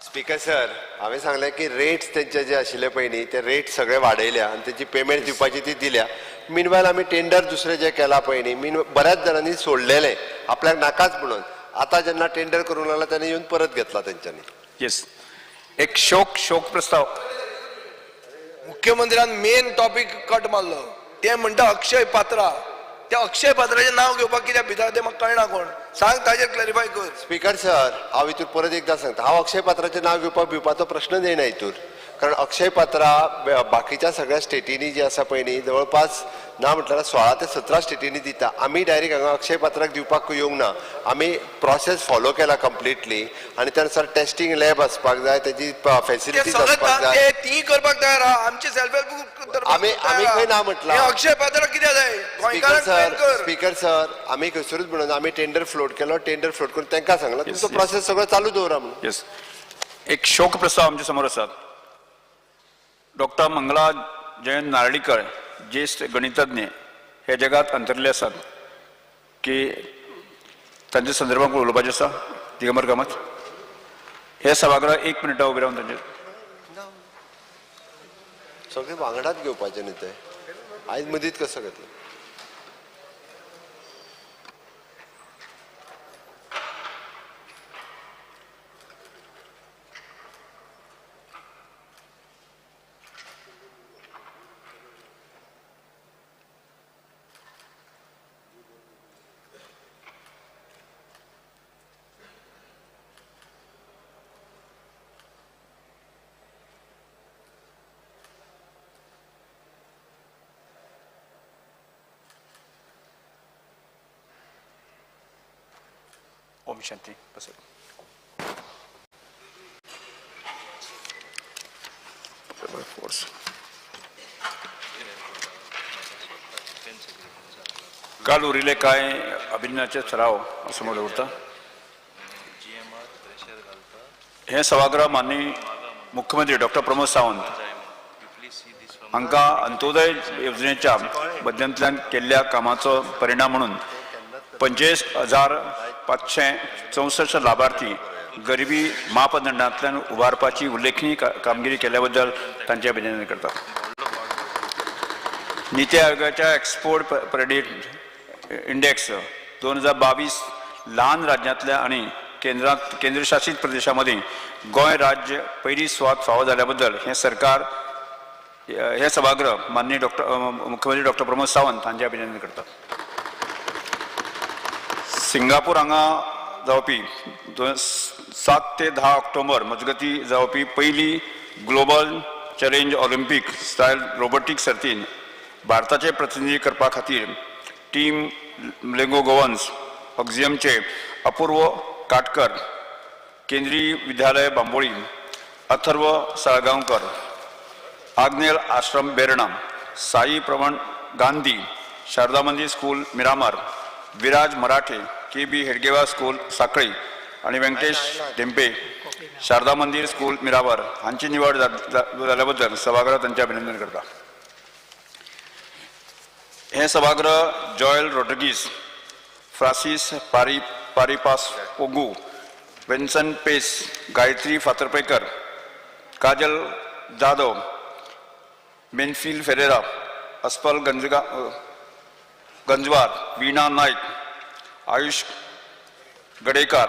स्पीकर सर, हांवें सांगलें की रेट्स तेंचे जे आशिल्ले पळय न्ही ते रेट सगळे वाडयल्या आनी तेंची पेमेंट दिवपाची ती दिल्या. मिनवायल आमी टेंडर दुसरें जें केलां पळय न्ही, मीन बऱ्याच जाणांनी सोडलेलें आपल्याक नाकाच म्हणून. आतां जेन्ना टेंडर करूंक लागला तेन्ना येवन परत घेतला तेंच्यांनी. येस, एक शोक प्रस्ताव. मुख्यमंत्र्यान मेन टॉपीक कट मारलो, ते म्हणटा अक्षय पात्रा. त्या अक्षय पात्राचें नांव घेवपाक कित्याक भिता तें म्हाका कळना. कोण सांग, ताजेर क्लॅरिफाय कर. स्पीकर सर, हांव हितून परत एकदां सांगता, हांव अक्षय पात्राचें नांव घेवपाक भिवपाचो प्रश्नच येना हितून. कारण अक्षय पात्रा बाकीच्या सगळ्या स्टेटींनी जी आसा पळय न्ही, जवळपास ना म्हटल्यार 16 ते 17 स्टेटींनी दिता. आमी डायरेक्ट हांगा अक्षय पात्राक दिवपाक येवंक ना, आमी प्रोसेस फॉलो केला कंप्लिटली आनी त्या नुसार टेस्टिंग लॅब आसपाक जाय, तेजी फॅसिलिटीज आसपाक जाय, ती करपाक तयार आहा. आमचे सेल्फ हेल्प आमी आमी खंय ना म्हटलां. अक्षय पात्रा कित्याक जाय? स्पीकर सर, स्पीकर सर, आमी खंयसरूच म्हणून आमी टेंडर फ्लोट केलो, टेंडर फ्लोट करून तांकां सांगलां तुमचो प्रोसेस सगळो चालू दवरा म्हणून. येस, एक शोक प्रस्ताव आमच्या समोर आसात. डॉक्टर मंगळा जयंत नार्डीकर, ज्येष्ठ गणितज्ञ, हे जगात अंतरले आसात की तांच्या संदर्भात उलोवपाचें आसा. दिगंबर कामत हे सभागृह 1 मिनटां उबे रावन तांचे सगळे वांगडाच घेवपाचें न्ही ते, आयज मदींच कसो घेतलो. ओम शांती. बसात. काल उरिल्ले कांय अभिनंदनाचे ठराव समोर दवरता. हें सभागृह माननीय मुख्यमंत्री डॉक्टर प्रमोद सावंत हांकां अंत्योदय येवजणेच्या बदल्यांतल्यान केल्ल्या कामाचो परिणाम म्हणून 25,564 लाभार्थी गरिबी मापदंडांतल्यान उबारपाची उल्लेखनीय कामगिरी केल्या बद्दल तांचें अभिनंदन करता. निती आयोगाच्या एक्सपोर्ट क्रेडीट इंडेक्स 2022 ल्हान राज्यांतल्या आनी केंद्रशासीत प्रदेशां मदीं गोंय राज्य पयली सुवात फावो जाल्या बद्दल हें सरकार हें सभागृह माननीय डॉक्टर मुख्यमंत्री डॉक्टर प्रमोद सावंत हांचें अभिनंदन करता. सिंगापूर हांगा जावपी 7 ते 10 ऑक्टोबर मजगती जावपी पयली global challenge Olympic style robotic सर्तीन भारताचे प्रतिनिधी करपा खातीर टीम लेगो गोवन्स ऑक्झियमचे अपूर्व काटकर, केंद्रीय विद्यालय बांबोळी, अथर्व साळगांवकर, आग्नेल आश्रम बेर्णा, साई प्रवण गांधी, शारदा मंदिर school Miramar, Viraj Marathe, K B Hedgewar school Sanquelim आनी व्यंकटेश धेंपे, शारदा मंदिर स्कूल मिरामार हांची निवड जाल्या बद्दल सभागृह तांचें अभिनंदन करता. हें सभागृह जॉयल रोड्रिगीस, फ्रांसीस पारिपास पोगू, विन्सन पेस, गायत्री फातर्पेकर, काजल जाधव, मेनफील फेरेरा, अस्पल गंजवार, वीणा नायक, आयुष गडेकार,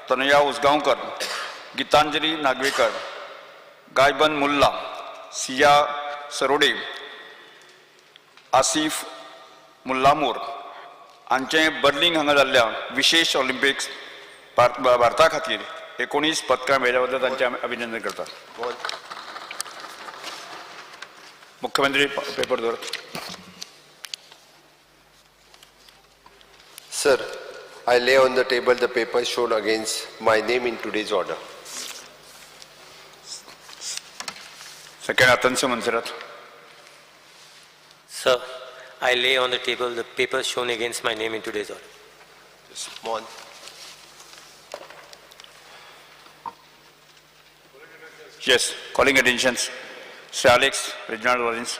तनया उसगांवकर, गीतांजली नागवेकर, गायबन मुल्ला, सिया सरोडे, आसिफ मुल्लामूर हांचें बर्लिंग हांगा जाल्ल्या विशेश ऑलिम्पिक्स भारता खातीर 19 पदकां मेळ्ळ्या बद्दल तांचें आमी अभिनंदन करतात. मुख्यमंत्री पेपर दवर. Sir, I lay on the table the paper shown against my name in today's order. Second, Atanso Monserrate. Sir, I lay on the table the papers shown against my name in today's order. Yes, Mohan. Yes, calling attentions. Sir Alex, Reginald Lawrence.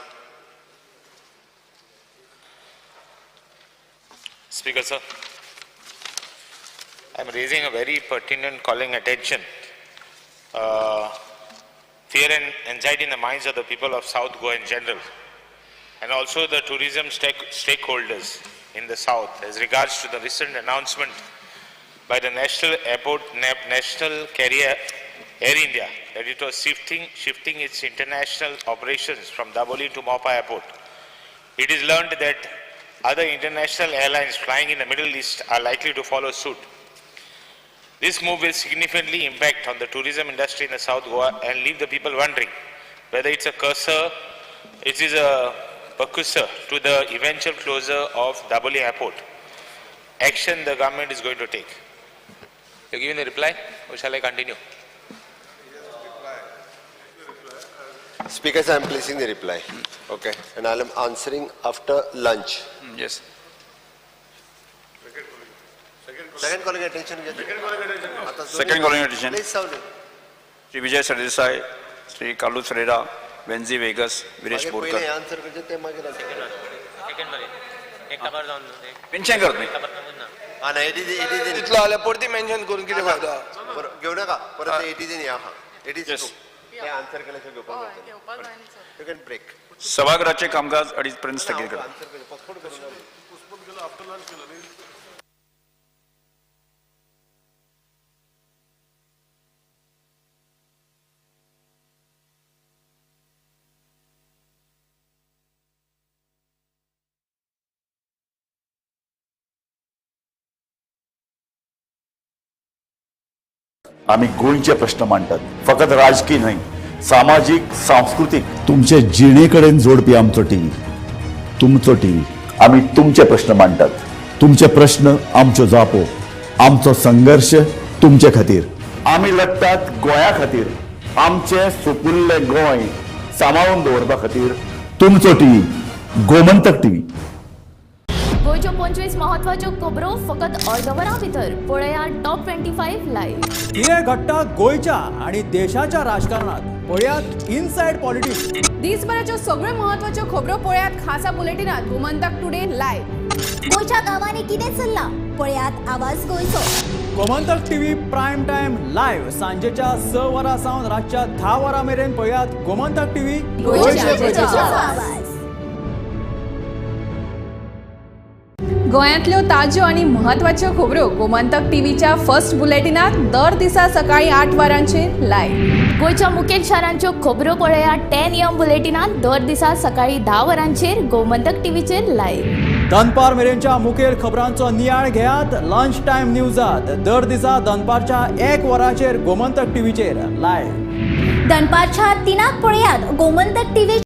Speaker, sir, I am raising a very pertinent calling attention. Fear and anxiety in the minds of the people of South Goa in general, and also the tourism stakeholders in the South as regards to the recent announcement by the National Airport, National Carrier Air India that it was shifting its international operations from Dabolim to Mopa Airport. It is learned that other international airlines flying in the Middle East are likely to follow suit. This move will significantly impact on the tourism industry in the South Goa and leave the people wondering whether it's a cursor, it is a precursor to the eventual closure of Dabolim Airport. Action the government is going to take. You giving the reply or shall I continue? Speaker, I am placing the reply. Okay, and I am answering after lunch. Yes. Second calling attention. Second calling attention. Please sound. Shri Vijay Sardesai, Shri Carlos Ferreira, Venzi Vegas, Viresh Borkar. Answer करचे ते मागीर mention करत न्ही. हा नाही, it is in. तितलो जाल्यार परती मेन्शन करून कितें फायदा? घेवं नाका परत it is in ह्या आहा. It is ते आन्सर केल्याशिवाय घेवपाक मेळटलें. You can break. सभागृहाचें कामकाज 2:30 पर्यंत स्थगीत करता. आमी गोंयचे प्रश्न मांडटात, फकत राजकीय न्हय, सामाजीक, सांस्कृतीक, तुमचे जिणे कडेन जोडपी आमचो टीव्ही, तुमचो टीव्ही. आमी तुमचे प्रश्न मांडटात, तुमचे प्रश्न आमच्यो जापो. आमचो संघर्श तुमचे खातीर. आमी लढतात गोंया खातीर, आमचें सुपुल्लें गोंय सांबाळून दवरपा खातीर. तुमचो टीव्ही गोमंतक टीव्ही. गोंयच्यो 25 म्हत्वाच्यो खबरो फकत अर्द वरां भितर पळयात टॉप 25 लायव्ह. कितें घडटा गोंयच्या आनी देशाच्या राजकारणात पळयात इनसायड पॉलिटिक्स. दिसभराच्यो सगळ्यो म्हत्वाच्यो खबरो पळयात खासा बुलेटिनात गोमंतक टुडे लायव्ह. गोंयच्या गांवांनी कितें चल्लां पळयात आवाज गोंयचो. Gomantak TV prime time live सांजेच्या 6 वरां सावन रातच्या 10 वरां मेरेन पळयात गोमंतक टीव्ही गोंयच्या आवाज. गोंयांतल्यो ताज्यो आनी म्हत्वाच्यो खबरो गोमंतक टीव्हीच्या फर्स्ट बुलेटिनात दर दिसा सकाळी 8 वरांचेर लायव्ह. गोंयच्या मुखेल शारांच्यो खबरो पळयात 10 AM बुलेटिनात दर दिसा सकाळी 10 वरांचेर गोमंतक टीव्हीचेर लायव्ह. दनपार मेरेनच्या मुखेल खबरांचो नियाळ घेयात लंच टायम न्यूजात दर दिसा दनपारच्या 1 वरांचेर गोमंतक टीव्हीचेर लायव्ह. दनपारच्या 3 पळयात गोमंतक टीव्ही.